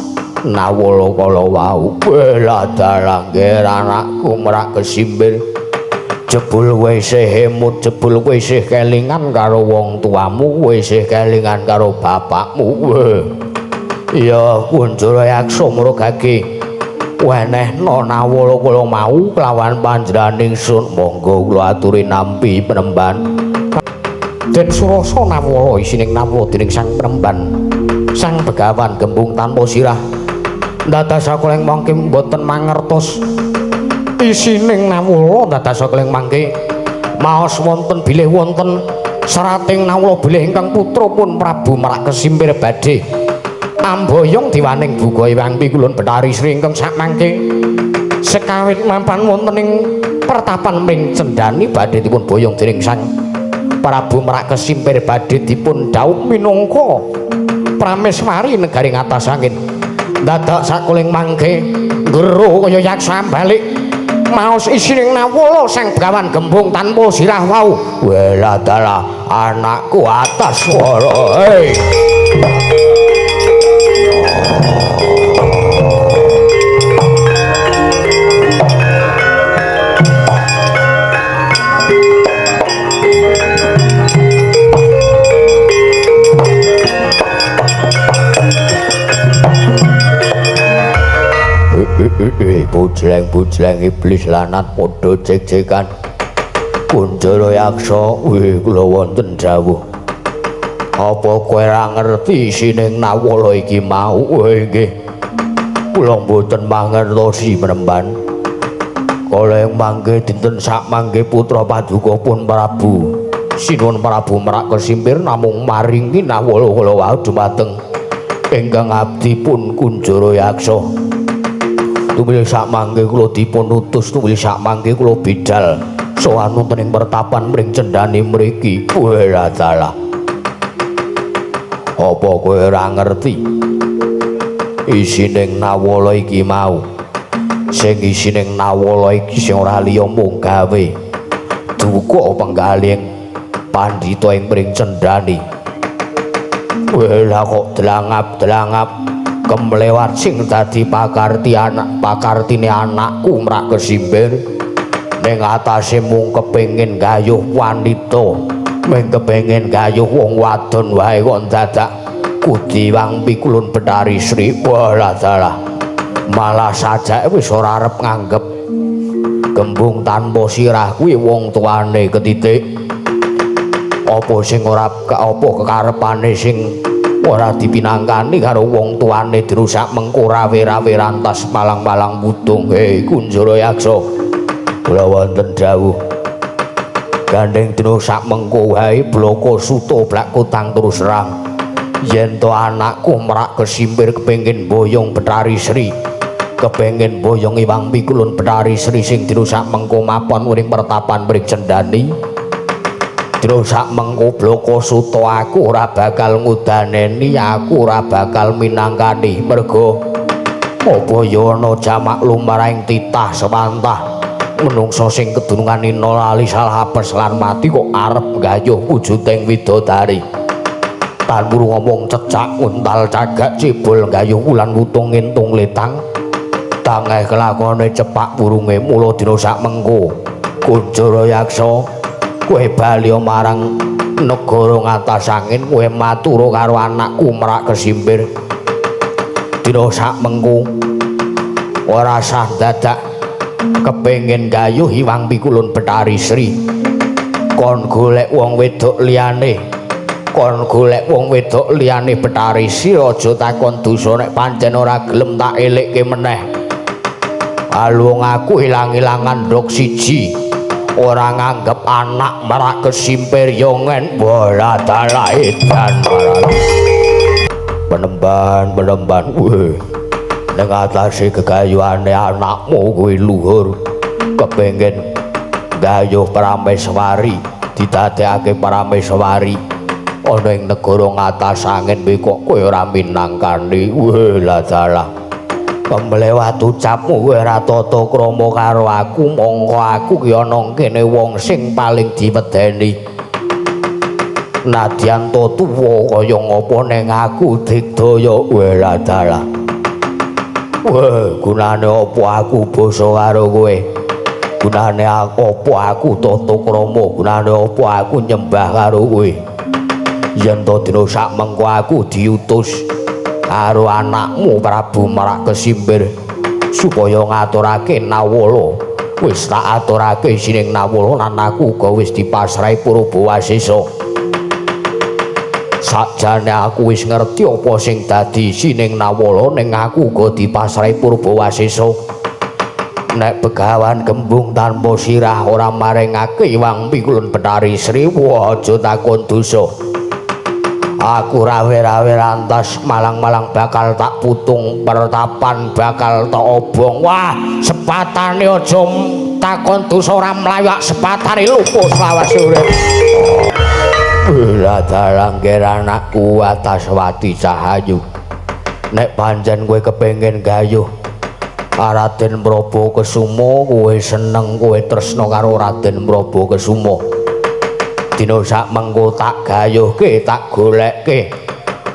Nawala kala wau. Welah dalah ngger anakku Merak Kesimpir. Jebul kowe isih emut, jebul kowe isih kelingan karo wong tuamu, kowe isih kelingan karo bapakmu. Ya Kunjara Yaksa mrogake wenehna Nawala kala mau kelawan panjenengan ingsun. Monggo kula aturi nampi penemban. Den Surasa Nawala isining Nawala dening Sang Penemban. Sang Begawan Gembung tanpa sirah dados sakuling mangke mboten mangertos isining Nawala dados sakuling mangke maos wonten bilih wonten serating Nawala bilih ingkang putra pun Prabu Merak Kesimpir badhe amboyong diwaning buga Hyang Pikulun Bethari Sri ingkang sakmangke sekawit mapan wonten ing pertapan Pring Cendhani badhe dipun boyong dening Sang Prabu Merak Kesimpir badhe dipun dhaup minangka prameswari negari ngatas angin. Dadak sakuling mangke nggero kaya yaksa balik maos isining Nawala Sang Begawan Gembung tanpa sirah wau. Welah dalah anakku atas swara. Hei. Bujleng-bujleng iblis lanat padha cek-cekan. Kunjara Yaksa, wih kula wonten dawuh. Apa kowe ora ngerti isining Nawala iki mau? Wih nggih. Kula mboten mangertosi penemban. Kala ing mangke dinten sak mangke putra paduka pun Prabu Sinuwun Prabu Merak Kesimpir namung maringi Nawala kala wau dumateng ingkang abdi pun Kunjara Yaksa. Tumil sak mangke kula dipun utus, tumil sak mangke kula bidal sowan wonten ing pertapan Pring Cendhani mriki. Welah dalah. Apa kowe ora ngerti isining Nawala iki mau? Sing isining Nawala iki sing ora liya mung gawe duka penggalih pandhita ing Pring Cendhani. Welah kok delangap-delangap kemlewat sing dadi pakarti anak pakartine anakku Merak Kesimpir ning atase mung kepengin gayuh wanita, mung kepengin gayuh wong wadon wae kok dadak kudiwang Pikulun Bethari Sri. Walah dalah, malah sajake wis ora arep nganggep Gembung tanpa sirah kuwi wong tuane ketitik. Apa sing ora apa kekarepane sing ora dipinangkani karo wong tuane dirusak mengko rawe-rawe rantas malang-malang mudung. Hei Kunjara Yaksa, kula wonten dawuh. Gandeng dina sak mengko wae bloko suta blak kutang terus terang. Yen to anakku Merak Kesimpir kepengin boyong Bethari Sri, kepengin boyong Hyang Pikulun Bethari Sri sing dina sak mengko mapon ing pertapan Pring Cendhani. Dina sak mengko bloko suta aku ora bakal ngudaneni, aku ora bakal minangkani. Merga apa ya ana jamak lumrahing titah sewantah menungsa sing kedunungan ina lali salah apes lan mati kok arep gayuh wujuding widodari. Tanpa ngomong cecak untal cagak cibul gayuh wulan wutung ngintung letang tangeh kelakone cepak burunge. Mula dina sak mengko Kunjara Yaksa kowe bali marang negara ngatas angin, kowe matur karo anakku Merak Kesimpir. Dina sak mengko ora sah dadak kepengin gayuh Hyang Pikulun Bethari Sri, kon golek wong wedok liyane, kon golek wong wedok liyane Bethari Sri. Aja takon dosa nek pancen ora gelem tak elekke meneh. Alung aku ilang-ilangan ndok siji ora nganggep anak Merak Kesimpir yo ngen. Bola dalah edan penemban penemban. Weh ning atase gegayuhane anakmu kuwi luhur kepengin gayuh prameswari, didadekake prameswari ana ing negara ngatas angin kuwi kok kowe ora minangkani. Weh lah dalah, kemlewat ucapmu kowe ora tata krama karo aku, mongko aku ki ana kene wong sing paling diwedeni. Nadyan to tuwa kaya ngapa ning aku digdaya weladalah. Weh, gunane apa aku basa karo kowe? Gunane apa aku tata krama? Gunane apa aku nyembah karo kowe? Yen to dina sak mengko aku diutus karo anakmu Prabu Merak Kesimpir supaya ngaturake Nawala. Wis tak aturake sining Nawala lan aku uga wis dipasrahi Purbawasesa. Sakjane aku wis ngerti apa sing dadi sining Nawala ning aku uga dipasrahi Purbawasesa. Nek Begawan Gembung tanpa sirah ora maringake Iwang Pikulun Bethari Sri, wah aja takon dosa. Aku rawe-rawe rantas malang-malang bakal tak putung pertapan bakal tak obong. Wah, sepatane aja takon dosa ora mlayu sepatane lupa selawase urip. Lah dalang anakku Ataswati Cahayu. Nek pancen kowe kepengin gayuh Raden Prabu Kesuma, kowe seneng kowe tresna karo Raden Prabu Kesuma. Dina sak mengko tak gayuhke, tak golekke.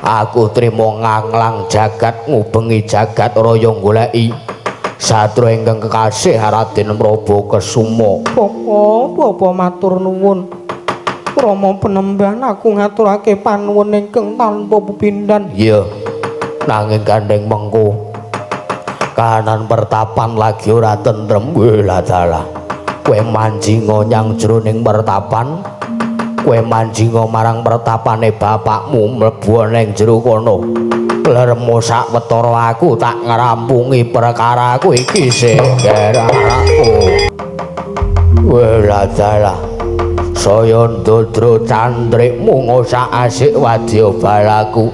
Aku trimo nganglang jagat ngubengi jagat raya goleki satru ingkang kekasih Raden Prabu Kesuma. Bapak, bapak matur nuwun. Rama penemban aku ngaturake panuwun ingkang tanpa pepindhan. Iya. Nanging gandeng mengko kahanan pertapan lagi ora tentrem. Wah dalah. Kowe manjinga nyang jroning pertapan. Kowe manjinga marang pertapane bapakmu mlebu ning jero kono. Leremo sak wetara aku tak ngrampungi perkaraku iki sing anakku. Wah dalah. Saya ndodro candrikmu ngosak asik wadya balaku.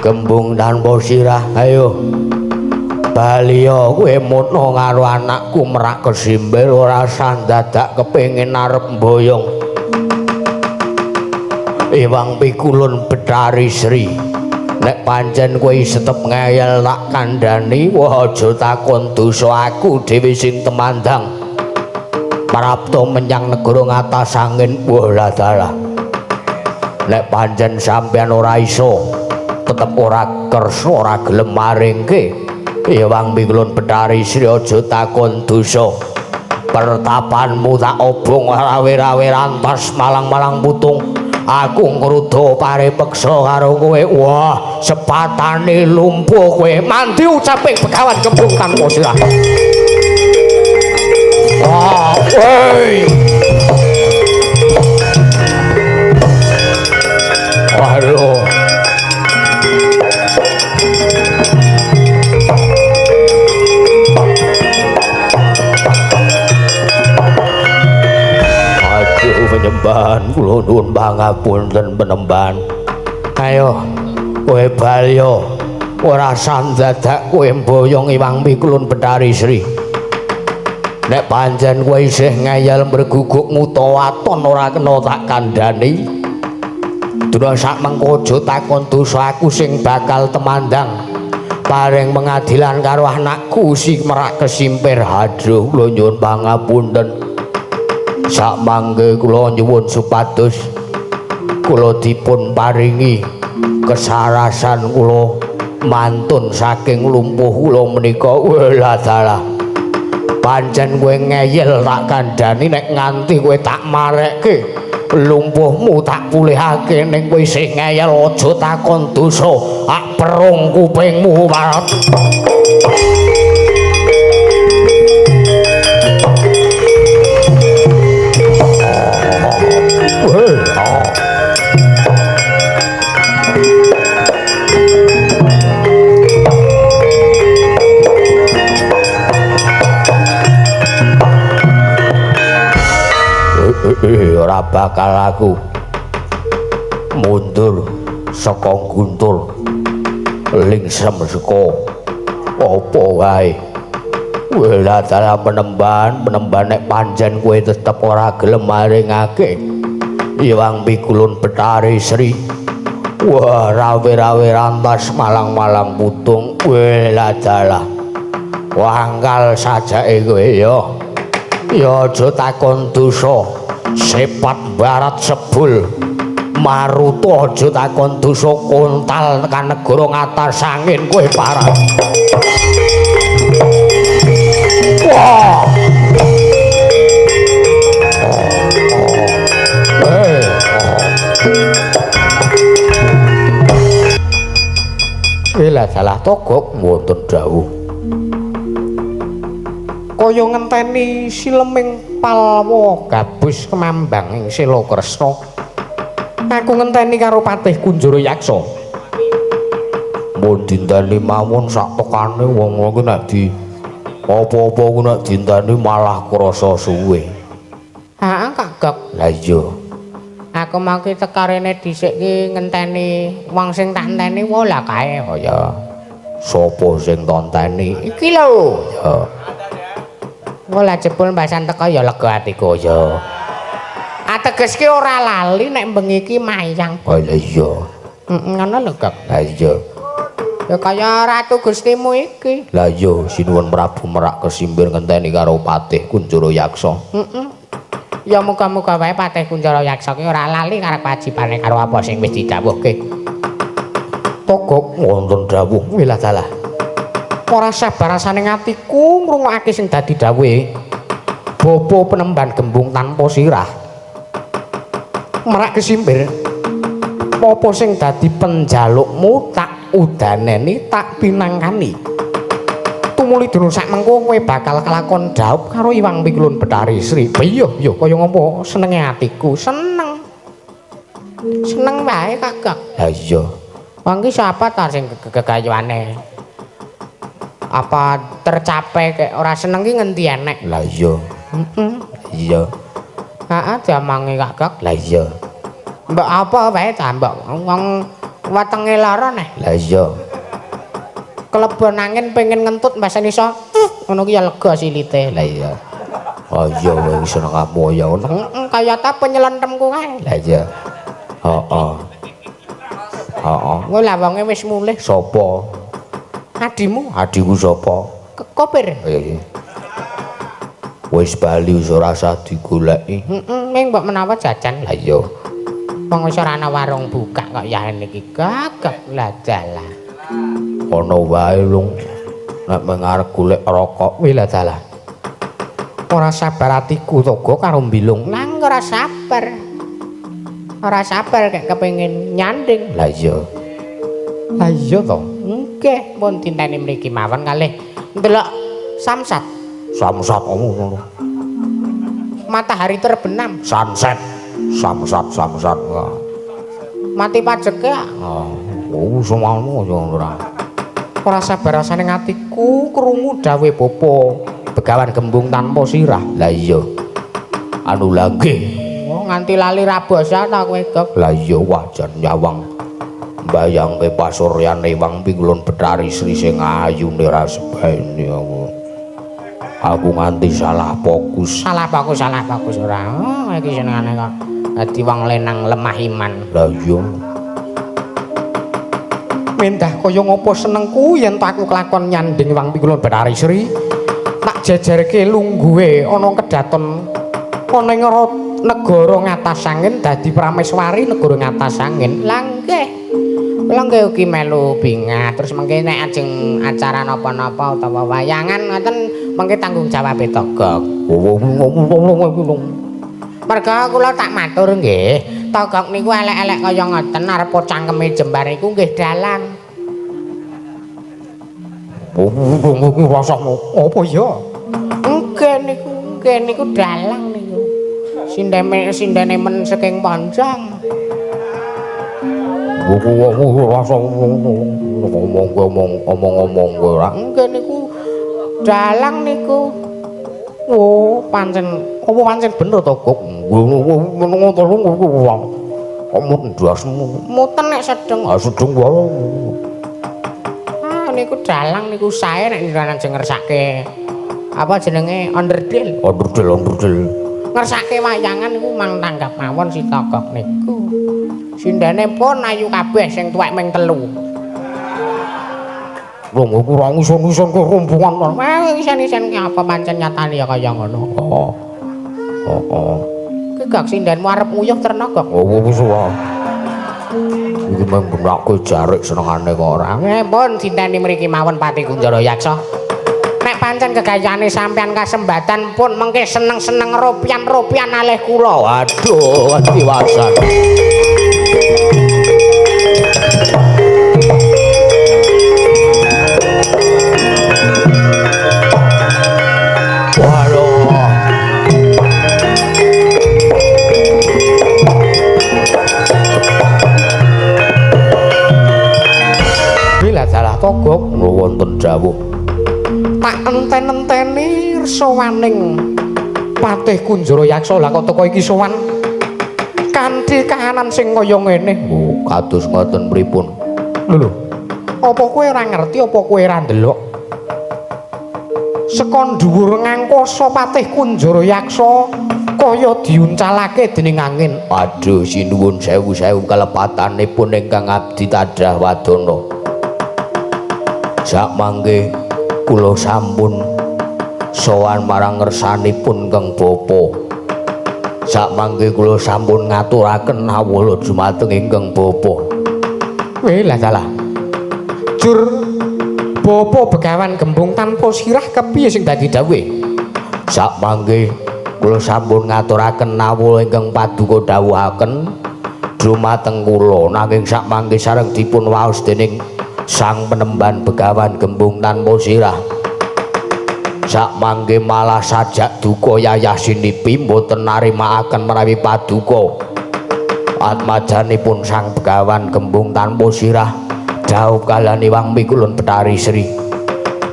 Gembung tanpa sirah, ayo baliya kowe mutna karo anakku Merak Kesimpir ora sandadak kepengin arep mboyong Iwang Pikulun Bethari Sri. Nek pancen kowe tetep ngeyel tak kandhani, wah aja takon dosa aku dhewe sing temandang prapta menyang negara ngatas angin. Wah dalah. Nek pancen sampeyan ora iso tetep ora kersa ora gelem maringke Iwang Pikulun Bethari Sri aja takon dosa. Pertapanmu tak obong rawe-rawe rantas malang-malang putung. Aku ngruda paripeksa karo kowe. Wah, sepatane lumpuh kowe. Mandi ucaping Begawan Gembung tanpa sirah. Wah, woi. Waduh. Aduh penyembahan kula nuwun pangapunten penemban. Ayo kowe balya ora sandadak kowe mboyong Iwang Pikulun Bethari Sri. Nek pancen kowe isih ngeyel mreguguk nguta waton ora kena tak kandhani. Dina sak mengko aja takon dosa aku sing bakal temandang paring pengadilan karo anakku si Merak Kesimpir. Aduh kula nyuwun pangapunten. Sak mangke kula nyuwun supados kula dipun paringi kesarasan kula mantun saking lumpuh kula menika. Welah dalah. Pancen kowe ngeyel tak kandhani nek nganti kowe tak marekke lumpuhmu tak pulihake ning kowe isih ngeyel aja takon dosa ak perung kupingmu marep. Ora bakal aku mundur saka guntur lingsem saka apa wae. Wela dalah penemban penemban nek pancen kowe tetep ora gelem maringake Iwang Pikulun Bethari Sri. Wah, rawe-rawe rantas malang-malang putung. Wela dalah. Wangkal sajake kowe ya. Ya aja takon dosa. Sepat barat sebul Maruta aja takon dosa kontal tekan negara ngatas angin kowe parah. Wah. Lah salah Togok wonten dawuh. Kaya ngenteni sileming palwa gabus kemambang ing Sela Kresna. Aku ngenteni karo Patih Kunjara Yaksa. Mun dinteni mawon sak tekane wong iki nek di apa-apa ku nek dinteni malah krasa suwe. Heeh, Kak Gok. Lah iya. Aku mau ki teka rene dhisik ki ngenteni wong sing tak enteni wae lah kae. Oh ya. Sopo sing tonteni? Iki lho. Ya. Wae lah jebul mbasan teka ya lega atiku ya. Ateges ki ora lali nek bengi iki mayang. Oh lah iya. Heeh, ngono lho, Gok. Lah iya. Ya kaya ratu Gustimu iki. Lah iya, sinuwun Prabu Merak Kesimbir ngenteni karo Patih Kunjara Yaksa. Heeh. Ya muga-muga wae Patih Kunjara Yaksa ki ora lali karo kewajibane karo apa sing wis didhawuhke. Togok wonten dawuh. Wilah dalah. Ora sabar rasane atiku ngrungokake sing dadi dawuhe. Bapa penemban gembung tanpa sirah. Merak Kesimbir. Apa sing dadi penjalukmu tak udaneni, tak pinangkani. Tumuli dina sak mengko kowe bakal kelakon dhaup karo Iwang Pikulun Bethari Sri. Iya, iya kaya ngopo senenge atiku, seneng. Seneng wae Kakak. Lah iya. Wong ki sapa ta sing gegayuane? Apa tercapai kek ora seneng ki ngendi enek? Lah iya. Heeh. Iya. Heeh, diamangi Kakak. Lah iya. Mbok apa wae ta mbok wong wetenge lara neh. Lah iya. Kelebon angin pengen ngentut mbasan iso ngono ki ya lega silite. Lah iya. Oh iya wis seneng kamu ya ngono. Heeh, kaya ta penyelentemku kae. Lah iya. Heeh. Heeh. Engko lah wonge wis mulih. Sapa? Adimu. Adiku sapa? Kopir. Iya. Wis bali wis ora usah digoleki. Heeh, ning mbok menawa jajan. Lah iya. Wong wis ora ana warung buka kok ya niki gagak lah dalah. Ana wae lung nek mengarep golek rokok. Wilah dalah. Ora sabar atiku Togo karo mbilung. Nang ora sabar. Ora sabar kek kepengin nyanding. Lah iya. Lah iya to. Nggih, pun dinteni mriki mawon kalih ndelok samsat. Samsat ngono. Matahari terbenam. Sunset. Samsat samsat. Mati pajeke. Oh, semono ya ora. Ora sabar rasane atiku krungu dawuhe bapa Begawan Gembung tanpa sirah. Lah iya. Anu lah nggih. Oh, nganti lali ra basa ta kowe, Gok. Lah iya wajan nyawang mbayangke pasuryane Iwang Pikulun Bethari Sri sing ayune ra sebaene aku. Aku nganti salah fokus. Salah fokus, salah fokus ora. Oh, iki senengane kok dadi wong lenang lemah iman. Lah iya. Mendah kaya ngopo senengku yen aku kelakon nyanding Iwang Pikulun Bethari Sri. Tak jejerke lungguhe ana kedaton ana ing negara ngatas angin dadi prameswari negara ngatas angin. Lah nggih. Kula nggih ugi melu bingah terus mengke nek ajeng acara napa-napa utawa wayangan ngoten mengke tanggung jawabe Togok. Merga kula tak matur nggih, Togok niku elek-elek kaya ngoten arep cangkeme jembar iku nggih dalang. Apa ya? Nggih niku, nggih niku dalang niku. Sindene sindene men saking Ponjong. Ngomong-ngomong ora. Nggih niku dalang niku. Oh, pancen apa pancen bener to, Gok? Kok mut ndasmu. Muten nek sedeng. Ah sedeng wae. Ah niku dalang niku sae nek njenengan ajeng ngersake apa jenenge onderdil. Onderdil, onderdil. Ngersake wayangan niku mang tanggap mawon si Togok niku. Sindene pun ayu kabeh sing tuwek ming 3. Wong iku ora ngison-ngison ke rombongan. Wah, ngison-ngison ki apa pancen nyatane ya kaya ngono. Heeh. Heeh. Ki gak sindenmu arep nguyuh terna gak? Oh, wis wae. Iki mung benake jarik senengane kok ora. Pun dinteni mriki mawon Patih Kunjara Yaksa. Nek pancen gegayane sampean kasembatan pun mengke seneng-seneng ropian-ropian alih kula. Waduh, tiwasan. Togok wonten dawuh. Tak enten-enteni sowaning Patih Kunjara Yaksa. Lah kok teko iki sowan kanthi kahanan sing kaya ngene. Oh, kados ngoten pripun? Lho lho. Apa kowe ora ngerti apa kowe ora ndelok? Saka dhuwur ngangkasa Patih Kunjara Yaksa kaya diuncalake dening angin. Aduh, sinuwun sewu-sewu kalepatanipun ingkang abdi tadah wadana. Sak mangke kula sampun sowan marang ngersanipun Kang Bapa. Sak mangke kula sampun ngaturaken awala dumateng ingkang Bapa. Weh lah salah. Jur Bapa Begawan Gembung tanpa sirah kepiye sing dadi dawuhe? Sak mangke kula sampun ngaturaken awala ingkang paduka dawuhaken dumateng kula, nanging sak mangke sareng dipun waos dening Sang Penemban Begawan Gembung tanpa sirah. Sak mangke malah sajak duka yayah sinipi mboten narimaaken menawi paduka. Atmajanipun Sang Begawan Gembung tanpa sirah dhaup kaliyan Iwang Mikulun Bethari Sri.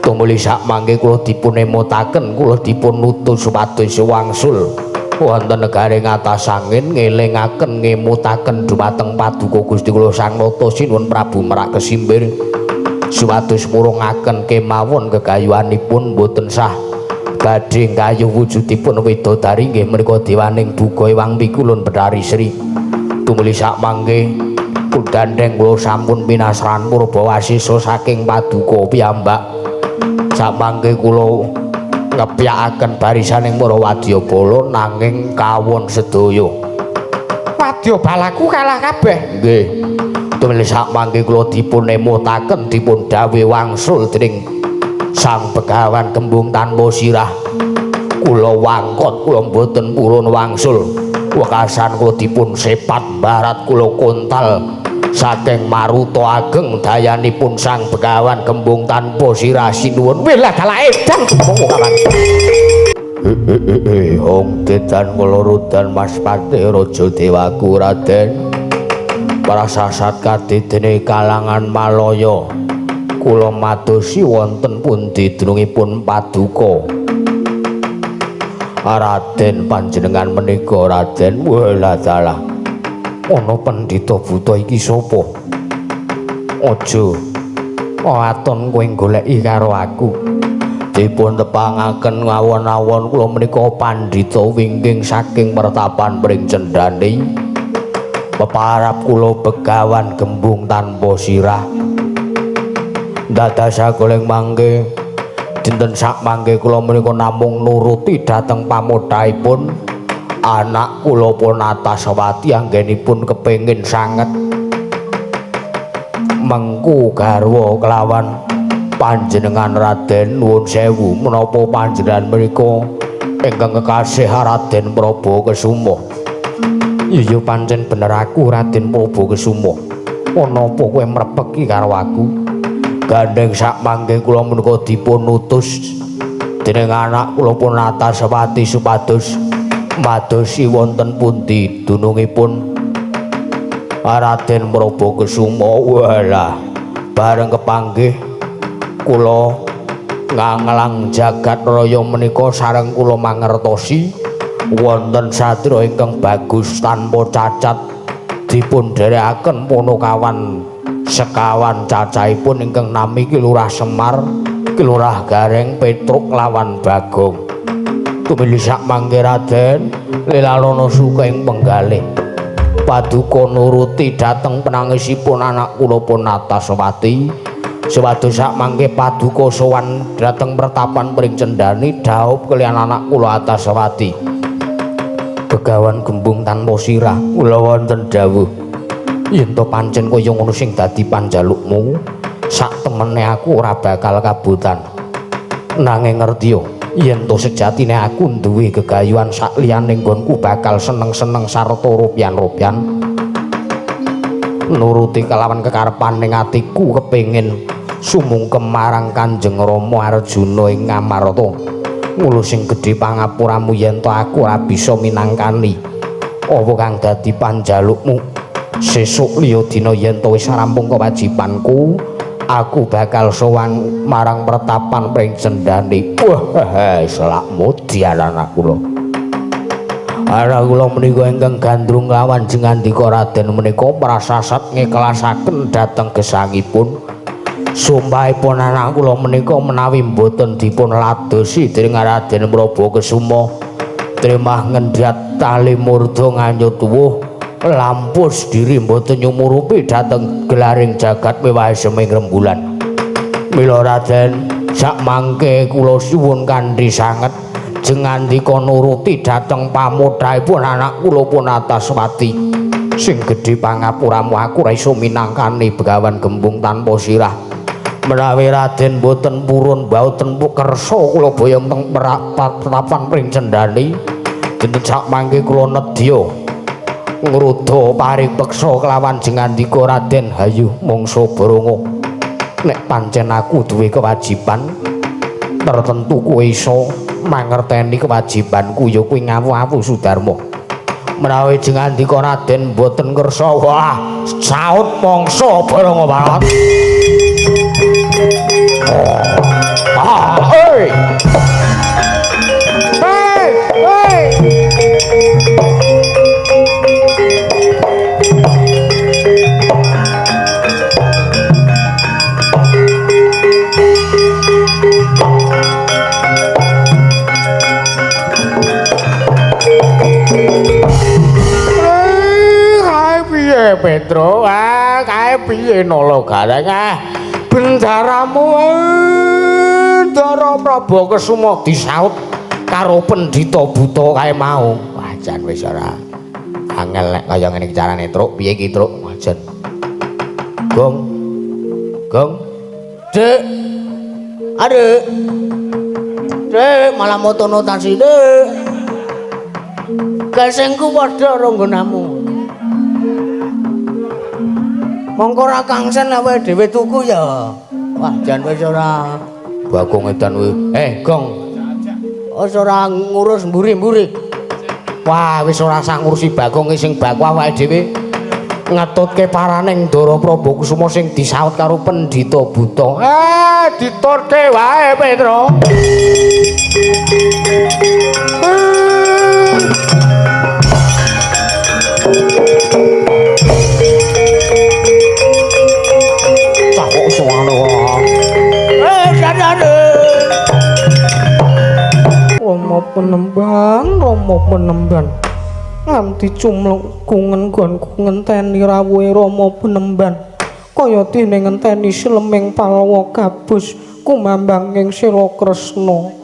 Tumuli sak mangke kula dipun emutaken, kula dipun utus supados wangsul wonten negari ngatas angin ngelingaken ngemutaken dumateng paduka Gusti kula Sang Nata Sinuwun Prabu Merak Kesimbir supados murungaken kemawon gegayuhanipun boten sah badhe nggayuh wujudipun widodari inggih menika dewaning duka Iwang Mikulun Bethari Sri. Tumuli sak mangke kudandheng kula sampun pinasran purbawasisa saking paduka piyambak. Sak mangke kula ngepyakaken barisaning para wadyabala nanging kawon sedaya. Wadyabalaku kalah kabeh. Nggih. Tumuli sak mangke kula dipun emutaken dipun dawuhi wangsul dening Sang Begawan Gembung tanpa sirah. Kula wangkot, kula mboten purun wangsul. Wekasan kula dipun sepat barat kula kontal saking maruta ageng dayanipun Sang Begawan Gembung tanpa sirah sinuwun. Weh lah dalah edan monggo kawan. Hong dedan kula rudan Mas Patih Raja Dewaku Raden. Prasasat kadidene kalangan Malaya. Kula madosi wonten pundi dunungipun paduka. Raden panjenengan menika Raden. Wah dalah. Ana pendhita buta iki sapa? Aja waton kowe goleki karo aku. Dipun tepangaken awon-awon kula menika pandhita wingking saking mertapan pring cendhani. Peparap kula Begawan Gembung tanpa sirah. Dados goleng mangke dinten sak mangke kula menika namung nuruti dhateng pamodhaipun anak kula pun Ataswati anggenipun kepengin sanget mengku garwa kelawan panjenengan Raden. Nuwun sewu menapa panjenengan menika ingkang kekasih Raden Prabu Kesuma? Iya pancen bener aku Raden Prabu Kesuma. Ana apa kowe mrepeki karo aku? Gandeng sak mangke kula menika dipun utus dening anak kula pun Ataswati supados madosi wonten pundi dunungipun Raden Prabu Kesuma. Walah, bareng kepanggih kula nganglang jagat raya menika sareng kula mangertosi wonten satria ingkang bagus tanpa cacat dipun dherekaken punakawan sekawan cacahipun ingkang nami Ki Lurah Semar, Ki Lurah Gareng, Petruk lawan Bagong. Tumili sak mangke Raden lilalana suka ing penggalih. Paduka nuruti dhateng penangisipun anak kula pun Ataswati. Supados sak mangke paduka sowan dhateng pertapan pring cendhani dhaup kaliyan anak kula Ataswati. Begawan Gembung tanpa sirah kula wonten dawuh. Yen to pancen kaya ngono sing dadi panjalukmu, sak temene aku ora bakal kabotan. Nanging ngerti yo, yen to sejatine aku duwe gegayuhan sak liyane nggonku bakal seneng-seneng sarta rupian-rupian. Nuruti kelawan kekarepan ning atiku kepengin sumungkem marang Kanjeng Rama Arjuna ing Ngamarta. Mula sing gedhe pangapuramu yen to aku ora bisa minangkani apa kang dadi panjalukmu. Sesuk liya dina yen to wis rampung kewajibanku, aku bakal sowan marang pertapan pring cendhane. Wah, selakmu diaran aku lho. Anak kula menika ingkang gandrung lawan jengandika Raden menika prasasat ngiklasaken dhateng gesangipun. Sumpahipun anak kula menika menawi mboten dipun ladosi dening Raden Prabu Kesuma, tremah ngendhat tali murda nganyut tuwuh lampus diri mboten nyumurupi dhateng gelaring jagat mewah seming rembulan. Mila Raden, sakmangke kula suwun kanthi sanget jengandika nuruti dhateng pamothahipun anak kula pun Ataswati. Sing gedhe pangapuramu aku ora iso minangkani Begawan Gembung tanpa sirah. Menawi Raden mboten purun mboten kersa kula boyong teng pertapan pring cendhani, dinten sakmangke kula nedya ngruda paripeksa kelawan jengandika Raden. Hayu mangsa Baronga, nek pancen aku duwe kewajiban tertentu kowe iso mangerteni kewajibanku ya kuwi ngawu-awu Sudarma. Menawi jengandika Raden mboten kersa, wah saut mangsa Baronga banget. Ah, hey. Hey, hey. Kae piye Petro? Ah, kae piye nala gareng? Ah, bendaramu Ndara Prabu Kesuma disaut karo pendhita buta kae mau. Wah, jan wis ora angel nek kaya ngene iki carane, Truk. Piye iki, Truk? Wah, jan. Gong. Gong. Dik. Adik. Dik, malah moto notasi, Dik. Gasengku padha karo nggonamu. Mongko ora kangsen awake dhewe tuku ya. Wah, jan wis ora Bagong edan kuwi. Gong. Wis ora ngurus mburi-mburi. Wah, wis ora usah ngurusi Bagong sing baku awake dhewe ngetutke paraning Ndara Prabu Kusuma sing disaut karo pendhita buta. Diturke wae, Petro. Cah kok iso ngono kok. Rama penemban, Rama penemban. Nganti cumlek nggonku ngenteni rawuhe Rama penemban. Kaya dene ngenteni sleming palwa gabus kumambang ing Sela Kresna.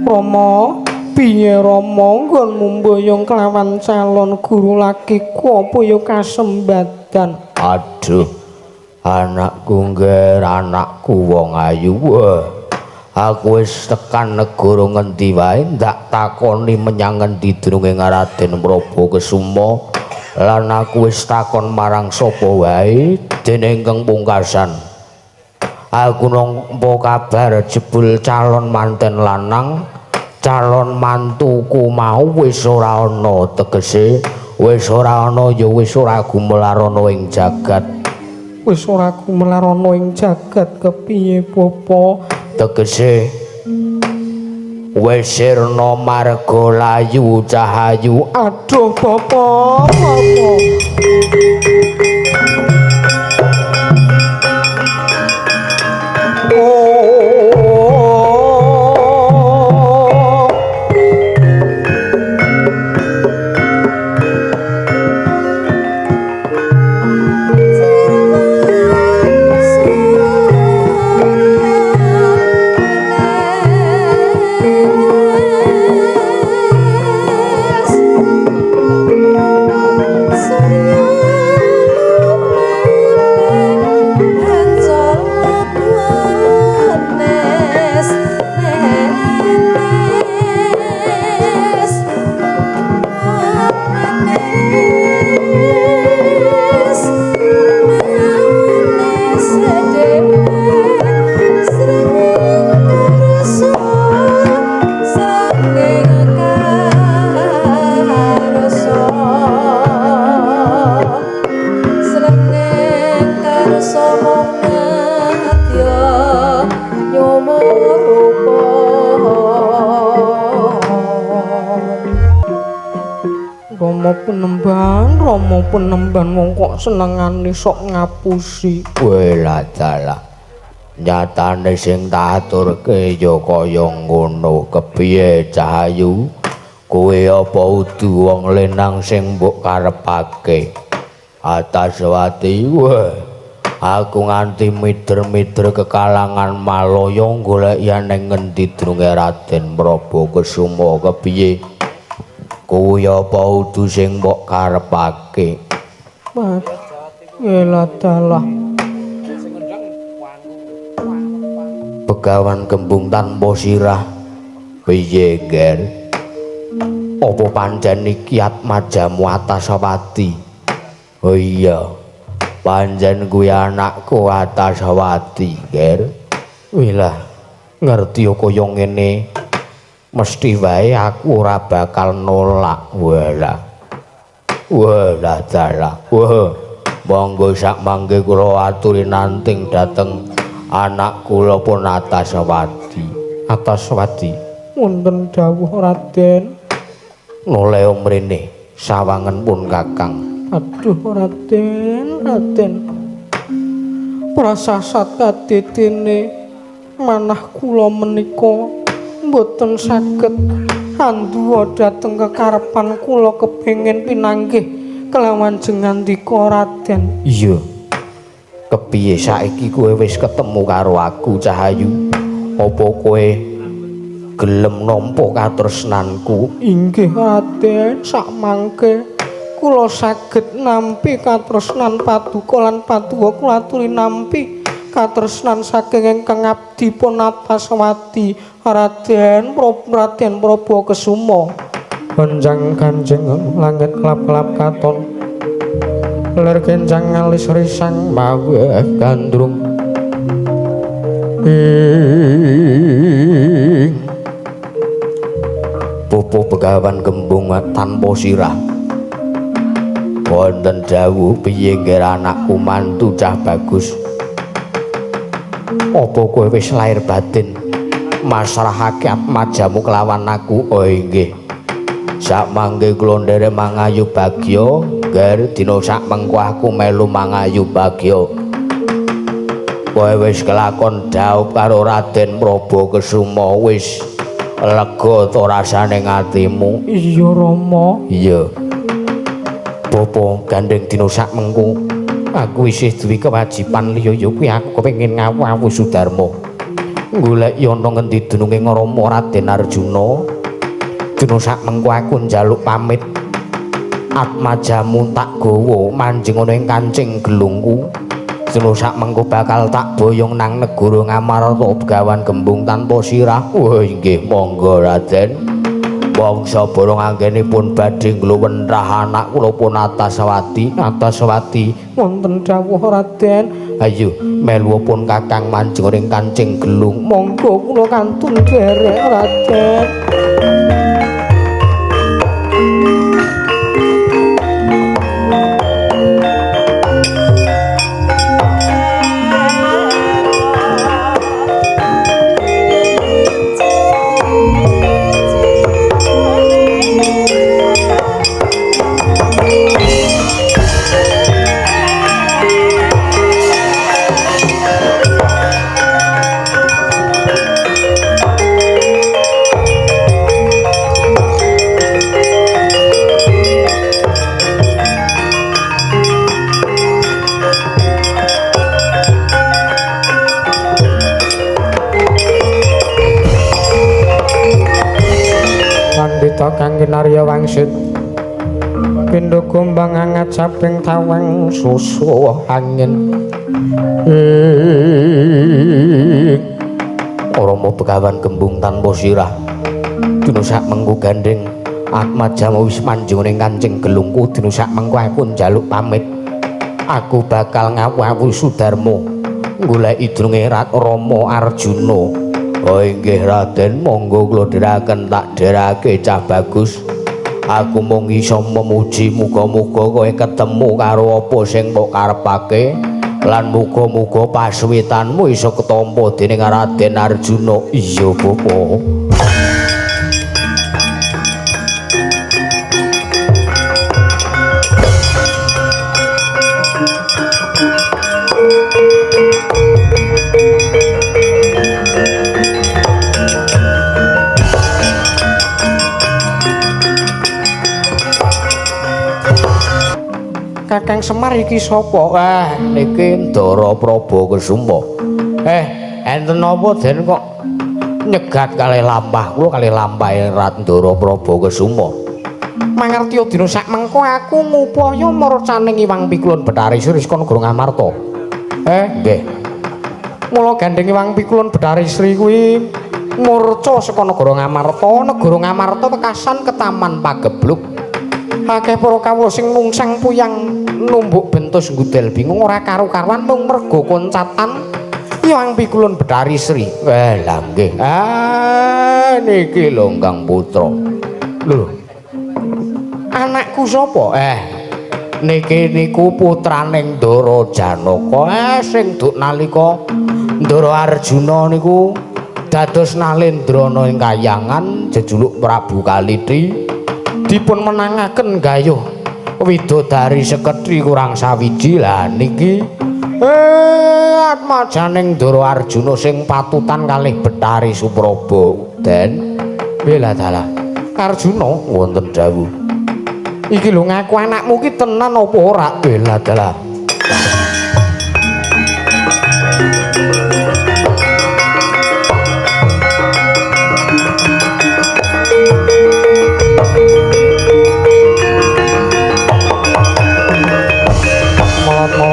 Rama, piye Rama nggonmu mboyong kelawan calon guru lakiku apa ya kasembadan? Aduh, anakku ngger, anakku wong ayu. Aku wis tekan negara ngendi wae ndak takoni menyang ngendi durunge Raden Prabu Kesuma lan aku wis takon marang sapa wae dene ingkang pungkasan. Aku nampa kabar jebul calon manten lanang, calon mantuku mau wis ora ana, tegese wis ora ana ya wis ora gumelarana ing jagat. Wis ora gumelarana ing jagat kepiye bapa? Tegese wis sirna marga layu cahayu. Aduh bapa, bapa. Surya. Rasa mung nadya nyumurupa. Rama penemban, Rama penemban wong kok senengane sok ngapusi. Welah dalah. Nyatane sing tak aturke ya kaya ngono. Kepiye Cahayu? Kowe apa udu wong lenang sing mbok karepake? Ataswati, weh. Aku nganti mider-mider kekalangan Malaya golek yen ngendi drunge Raden Prabu Kesuma kepiye? Kowe apa udu sing mbok karepake? Welah dalah. Begawan Gembung tanpa sirah. Piye, Ger? Apa pancen iki atmajamu Ataswati? Oh iya. Pancen kuwi anakku Ataswati, Ger. Wilah, ngerti kaya ngene. Mesti wae aku ora bakal nolak. Walah. Walah dalah. Wah, monggo sak mangke kula aturi nanting dhateng anak kula pun Ataswati. Ataswati, wonten dawuh Raden. Noleh mrene, sawangen pun Kakang. Aduh Raden, Raden. Prasasat kadetene manah kula menika mboten saged anduwa dhateng kekarepan kula kepengin pinanggih kelawan jengandika Raden. Iya. Kepiye saiki kowe wis ketemu karo aku Cahayu? Apa kowe gelem nampa katresnanku? Inggih Raden, sak mangke kula saged nampi katresnan paduka lan paduka kula aturi nampi katresnan saking ingkang abdi pun Ataswati Raden Raden Prabu Kesuma. Gonjang ganjing langit kelap-kelap katon, lir genjang alis risang maweh gandrung. Ing Popo Begawan Gembung tanpa sirah. Wonten dawuh piye ngger anakku mantu cah bagus? Apa kowe wis lair batin masrahake atmajamu kelawan aku? Oh inggih. Sak mangke kula nderek mangayu bagya, nger dina sak mengko aku melu mangayu bagya. Kowe wis kelakon dhaup karo Raden Prabu Kesuma, wis lega to rasane atimu? Iya Rama. Iya. Bapa gandeng dina sak mengko aku isih duwe kewajiban liya ya kuwi aku kepengin ngawu-awu Sudarma. Golek ana ngendi dununge Rama Raden Arjuna. Dina sak mengko aku njaluk pamit atmajamu tak gawa manjing ana ing kancing gelungku. Dina sak mengko bakal tak boyong nang negara Ngamarta Begawan Gembung tanpa sirah. Oh inggih monggo Raden. Bangsa borong anggenipun badhe ngluwentrah anak kula pun Ataswati. Ataswati, wonten dawuh Raden. Ayo melu pun Kakang manjing ing kancing gelung. Monggo kula kantun derek Raden. Pandhita kang kinarya wangsit pindha gombang angat saping tawang susu angin. Rama Begawan Gembung tanpa sirah. Dina sak mengko gandeng atmajamu wis manjing ning kancing gelungku. Dina sak mengko aku njaluk pamit. Aku bakal ngawu-awu Sudarma goleki dununge Rama Arjuna. Oh inggih Raden, monggo kula dherekaken tak dherekake cah bagus. Aku mung iso memuji muga-muga kowe ketemu karo apa sing mbok karepake. Lan muga-muga pasuwitanmu iso ketampa dening Raden Arjuna. Iya, Bapak. Kakang Semar iki sapa? Ah, niki Ndara Prabu Kesuma. Enten napa den kok nyegat kalih lampah kula kalih lampahe Ndara Prabu Kesuma. Mangertiya dina sak mengko aku ngupaya marcaning Iwang Pikulun Bethari Sri saka negara Ngamarta. Nggih. Mula gandeng Iwang Pikulun Bethari Sri kuwi murca saka negara Ngamarta, negara Ngamarta wekasan ke Taman Pagebluk. Akeh para kawula sing mungsang puyang numbuk bentus ngudel bingung ora karu-karuan mung merga koncatan Hyang Pikulun Bethari Sri. Lah nggih. Ah, niki lho Kang Putra. Lho. Anakku sapa? Niki niku putraning Ndara Janaka. Sing duk nalika Ndara Arjuna niku dados Nalendrana ing kayangan jejuluk Prabu Kaliti. Dipun menangaken gayuh widodari sekethi kurang sawiji. Lah niki atmajaning Ndara Arjuna sing patutan kalih Bethari Supraba. Den bela dalah Arjuna wonten dawuh. Iki lho ngaku anakmu ki tenan apa ora? Bela dalah.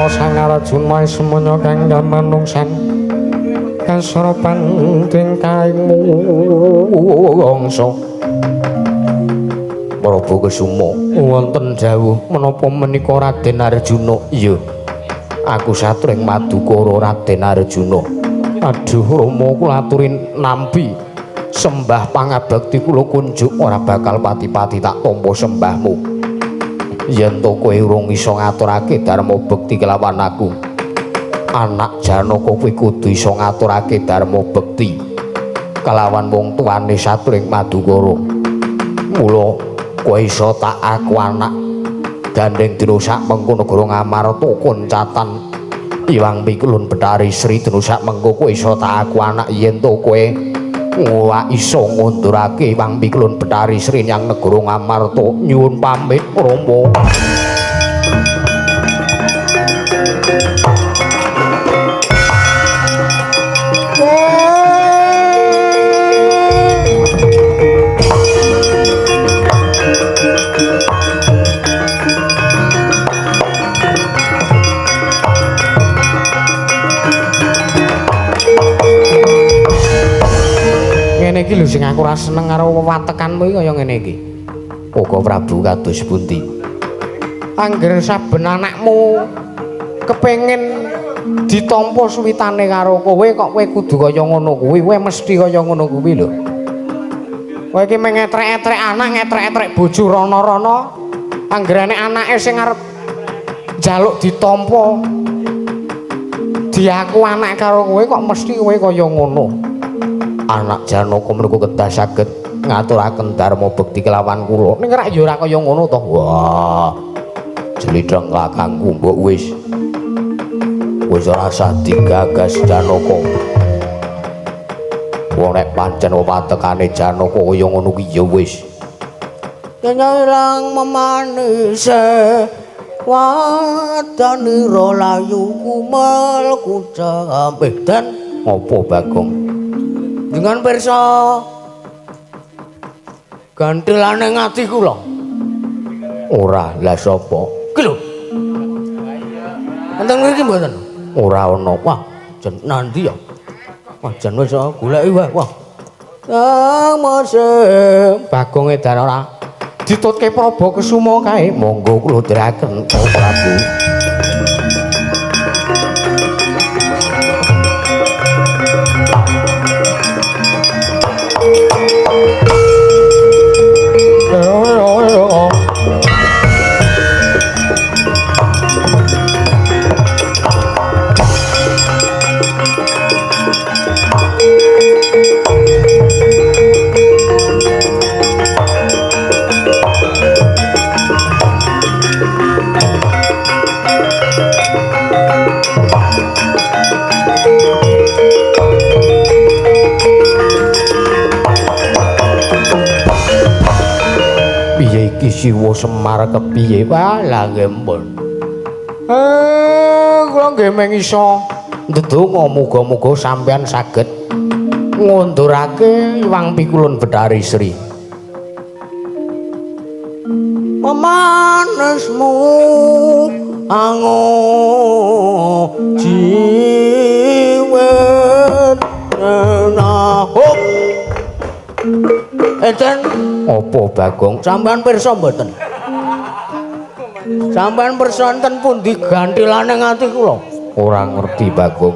Sang Arjuna semono kang manungsan kasara panding kaing mungsa. Prabu Kesuma wonten dawuh menapa menika Raden Arjuna? Iya, aku satring madukara Raden Arjuna. Aduh Rama, kula aturi nampi sembah pangabekti kula kunjuk ora bakal pati-pati tak tampa sembahmu. Yen to kowe urung iso ngaturake dharma bekti kelawan aku, anak Janaka kuwi kudu iso ngaturake dharma bekti kelawan wong tuane satring madukara. Mula kowe iso tak aku anak gandeng dina sak mengko negara Ngamarta koncatan Iwang Pikulun Bethari Sri dina sak mengko kowe iso tak aku anak yen to kowe ora iso ngundurake Iwang Pikulun Bethari Sri nyang negara Ngamarta. Nyuwun pamit Rama. Ngene iki lho sing aku ora seneng karo wewatekanmu iki kaya ngene iki. Uga Prabu kados pundi? Angger saben anakmu kepengin ditampa suwitane karo kowe kok kowe kudu kaya ngono kuwi, kowe mesti kaya ngono kuwi lho. Kowe iki mung ngetrek-etrek anak, ngetrek-etrek bojo rono-rono. Angger enek anake sing arep njaluk ditampa diaku anak karo kowe kok mesti kowe kaya ngono. Anak Janaka menika kedah saged ngaturaken dharma bekti kelawan kula. Ning rak ya ora kaya ngono to. Wah. Jlidheng kakangku mbok wis. Wis ora usah digagas Janaka. Wong nek pancen watekane Janaka kaya ngono ki ya wis. Nyelang memanise wadanira layu kumel kucam. Dan ngopo Bagong? Dengan pirsa gantilane ngati kula. Ora, lah sapa? Ki lho. Enten mriki mboten? Ora ana. Wah, jan nandi ya. Wah, jan wis goleki wae. Wah. Kang Mase Bagong edan ora ditutke Prabu Kesuma kae. Monggo kula dherekaken Prabu. Siwa Semar kepiye? Wah, lah nggih mpun. Kula nggih mung iso ndedonga muga-muga sampeyan saged ngundurake Hyang Pikulun Bathari Sri. Pemanesmu ango jiwet nahop. Enten apa Bagong? Sampeyan pirsa mboten? Sampeyan pirsa enten pundi gantilane ati kula? Ora ngerti Bagong.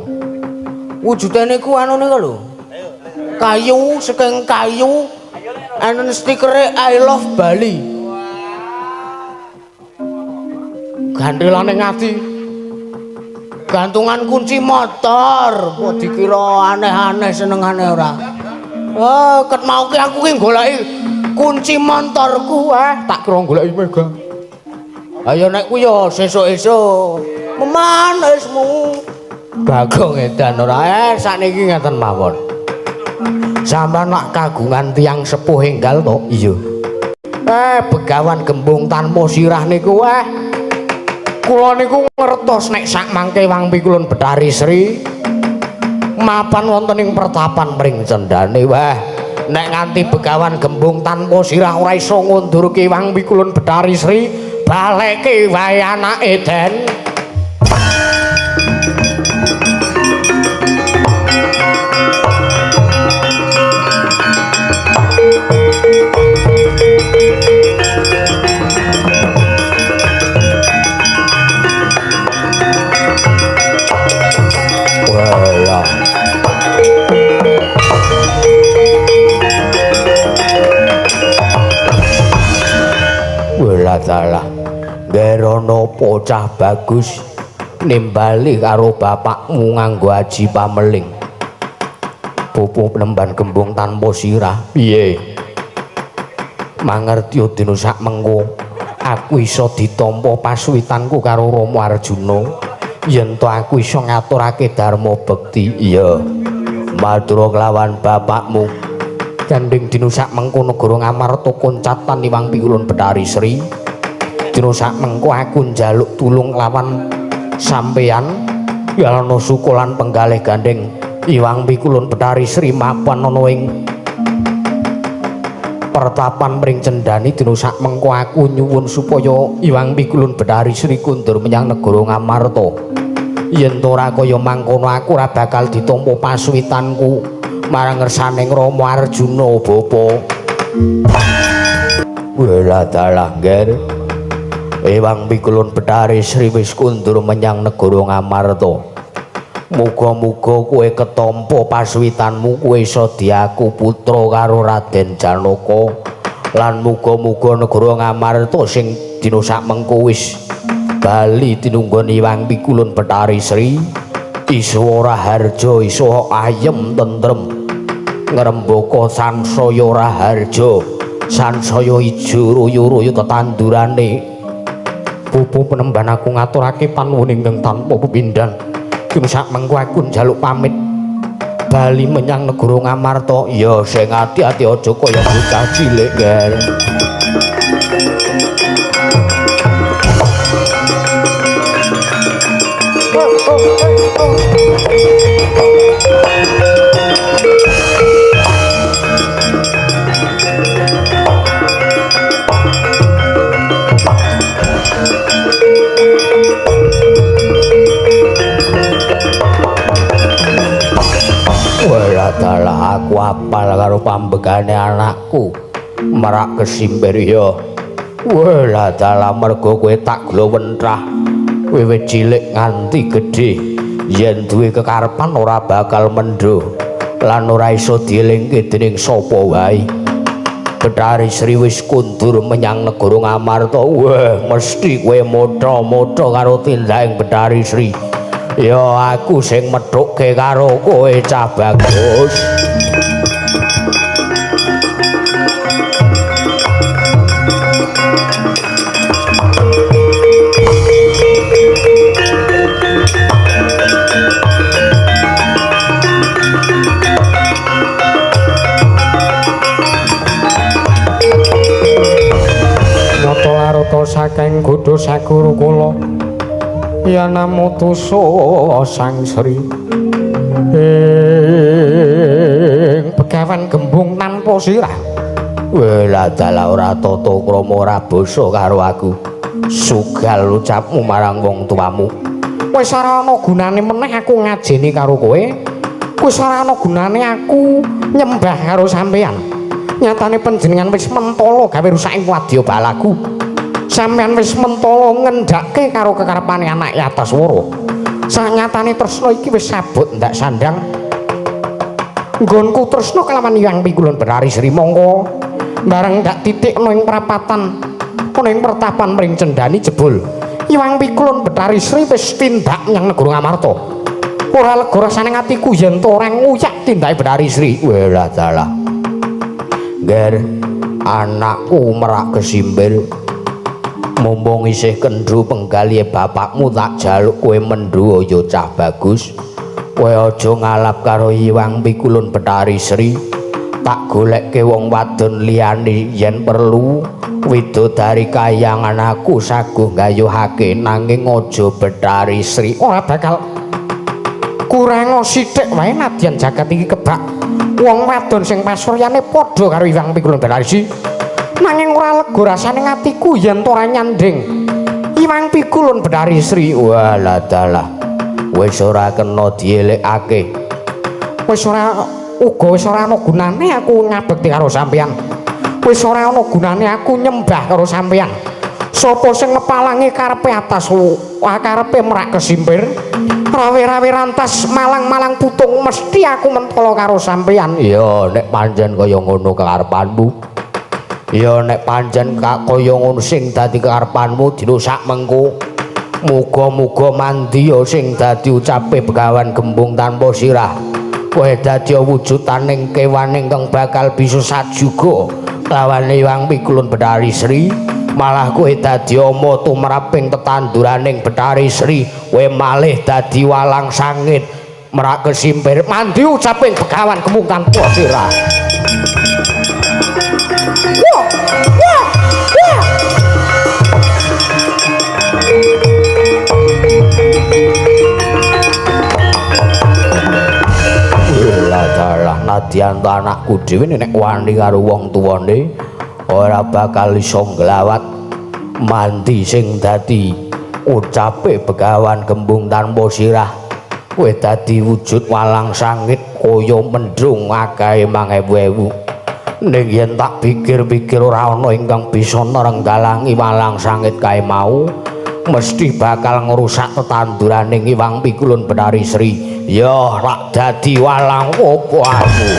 Wujude niku anu niku lho. Kayu saking kayu enten stikere I love Bali. Gantilane ati. Gantungan kunci motor, kok dikira aneh-aneh senengane ora. Oh, ket mau ki aku ki goleki kunci motorku, tak kira goleki mega. Ayo nek kuwi ya sesuk-esuk. Memanismu. Bagong edan ora. Sakniki ngeten mawon. Sampeyan nak kagungan tiyang sepuh enggal to? Iya. Begawan Gembung tanpa sirah niku kula niku ngertos nek sak mangke Wang Pikulun Bathari Sri mapan wonten ing pertapan mring cendane. Wah, nek nganti Begawan Gembung tanpa sirah ora iso ngundurke Wang Pikulun Bathari Sri, baleke wae anake Den. Wah. Wala dalah. Ngerono bocah bagus nimbali karo bapakmu nganggo aji pameling. Pupu penemban Gembung tanpa sirah. Piye? Mangerti dina sak mengko aku iso ditampa pasuwitanku karo Rama Arjuna. Yen to aku iso ngaturake dharma bekti. Iya. Matur kelawan bapakmu. Gandeng dina sak mengko negara Ngamarta koncatan Hyang Pikulun Bathari Sri. Dina sak mengko aku njaluk tulung lawan sampeyan Yalana suka lan penggalih gandeng Hyang Pikulun Bathari Sri mapan ana ing pertapan mring cendhani. Dina sak mengko aku nyuwun supaya Hyang Pikulun Bathari Sri kundur menyang negara Ngamarta. Yen to ora kaya mangkono aku ora bakal ditampa pasuwitanku marang ngersane Rama Arjuna bapa. Wela dalah ngger. Hyang Pikulun Bathari Sri wis kundur menyang negara Ngamarta. Muga-muga kowe ketampa pasuwitanmu, kowe iso diaku putra karo Raden Janaka lan muga-muga negara Ngamarta sing dina sak mengko wis bali tinunggoni Hyang Pikulun Bathari Sri iso raharja iso ayem tentrem ngrembaka sansaya raharja sansaya ijo ruyu-ruyu tetandurane. Pupu penemban aku ngaturake panuwun ingkang tanpa pepindhan. Dina sak mengko aku njaluk pamit bali menyang negara Ngamarta. Ya sing ati-ati aja kaya bocah cilik, Ger. Dalah aku apal karo pambegane anakku merak kesimpir ya. Wah, dalah mergo kowe tak glowentrah wiwit cilik nganti gedhe yen duwe kekarepan ora bakal mendho lan ora iso dielingke dening sapa wae. Bathari Sri wis kundur menyang negara Ngamarta. Wah, mesti kowe motha-motha karo tindake Bathari Sri. Ya aku sing methukke karo kowe cah bagus. saking godha saguru kula ya namutusa Sang Sri ing Begawan Gembung tanpa sirah. Welah dalah ora tata krama ora basa karo aku. Sugal ucapmu marang wong tuamu. Wis ora ana gunane meneh aku ngajeni karo kowe. Wis ora ana gunane aku nyembah karo sampeyan. Nyatane panjenengan wis mentala gawe rusak ing wadya balaku. Sampeyan wis mentala ngendhake karo kekarepane anake Ataswara. Sanyatane tresna iki wis sabut ndak sandang. Nggonku tresna kelawan Hyang Pikulun Bathari Sri mongko bareng ndak titikna ing prapatan ana ing pertapan mring Cendani jebul Hyang Pikulun Bathari Sri wis tindak menyang negara Ngamarta. Ora lega rasane atiku yen to ora nguyak tindake Bathari Sri. Welah dalah. Nger anakku Merak Kesimpir. Mumpung isih kendru penggalihe bapakmu tak jaluk kowe mendhu ya cah bagus. Kowe aja ngalap karo Hyang Pikulun Bathari Sri. Tak golekke wong wadon liyane yen perlu widodari kayangan aku saguh nggayuhake nanging aja Bathari Sri. Ora bakal kurang sithik wae nadyan jagat iki kebak wong wadon sing pasuryane padha karo Hyang Pikulun Bathari Sri. Nanging ora lega rasane atiku yen ora nyanding Hyang Pikulun Bathari Sri. Walah dalah wis ora kena dielekake. Wis ora uga wis ora ana gunane aku ngabekti karo sampeyan. Wis ora ana gunane aku nyembah karo sampeyan. Sapa sing ngepalangi karepe atas karepe Merak Kesimpir, rawe-rawe rantas malang-malang putung mesti aku mentala karo sampeyan. Ya nek pancen kaya ngono kekarepanmu. Ya nek pancen kaya ngono sing dadi kekarepanmu dina sak mengko. Muga-muga mandya sing dadi ucape Begawan Gembung tanpa sirah. Kowe dadi wujutaning kewan ingkang bakal bisa sajuga lawan Hyang Pikulun Bathari Sri. Malah kowe dadi ama tumraping tetanduraning Bathari Sri. Kowe malih dadi walang sangit Merak Kesimpir. Mandi ucaping Begawan Gembung tanpa sirah. Wah, wah, wah. Dalah nadyan to anakku dhewe nek wani karo wong tuwane ora bakal iso nglawat. Mandi sing dadi ucape Begawan Gembung tanpa sirah. Kowe dadi wujud walang sangit kaya mendrung akahe mangewu-ewu. Ning yen tak pikir-pikir ora ana ingkang bisa nerenggalangi walang sangit kae mau, mesti bakal ngrusak tetanduraning Hyang Pikulun Bathari Sri. Ya rak dadi walang opo aku.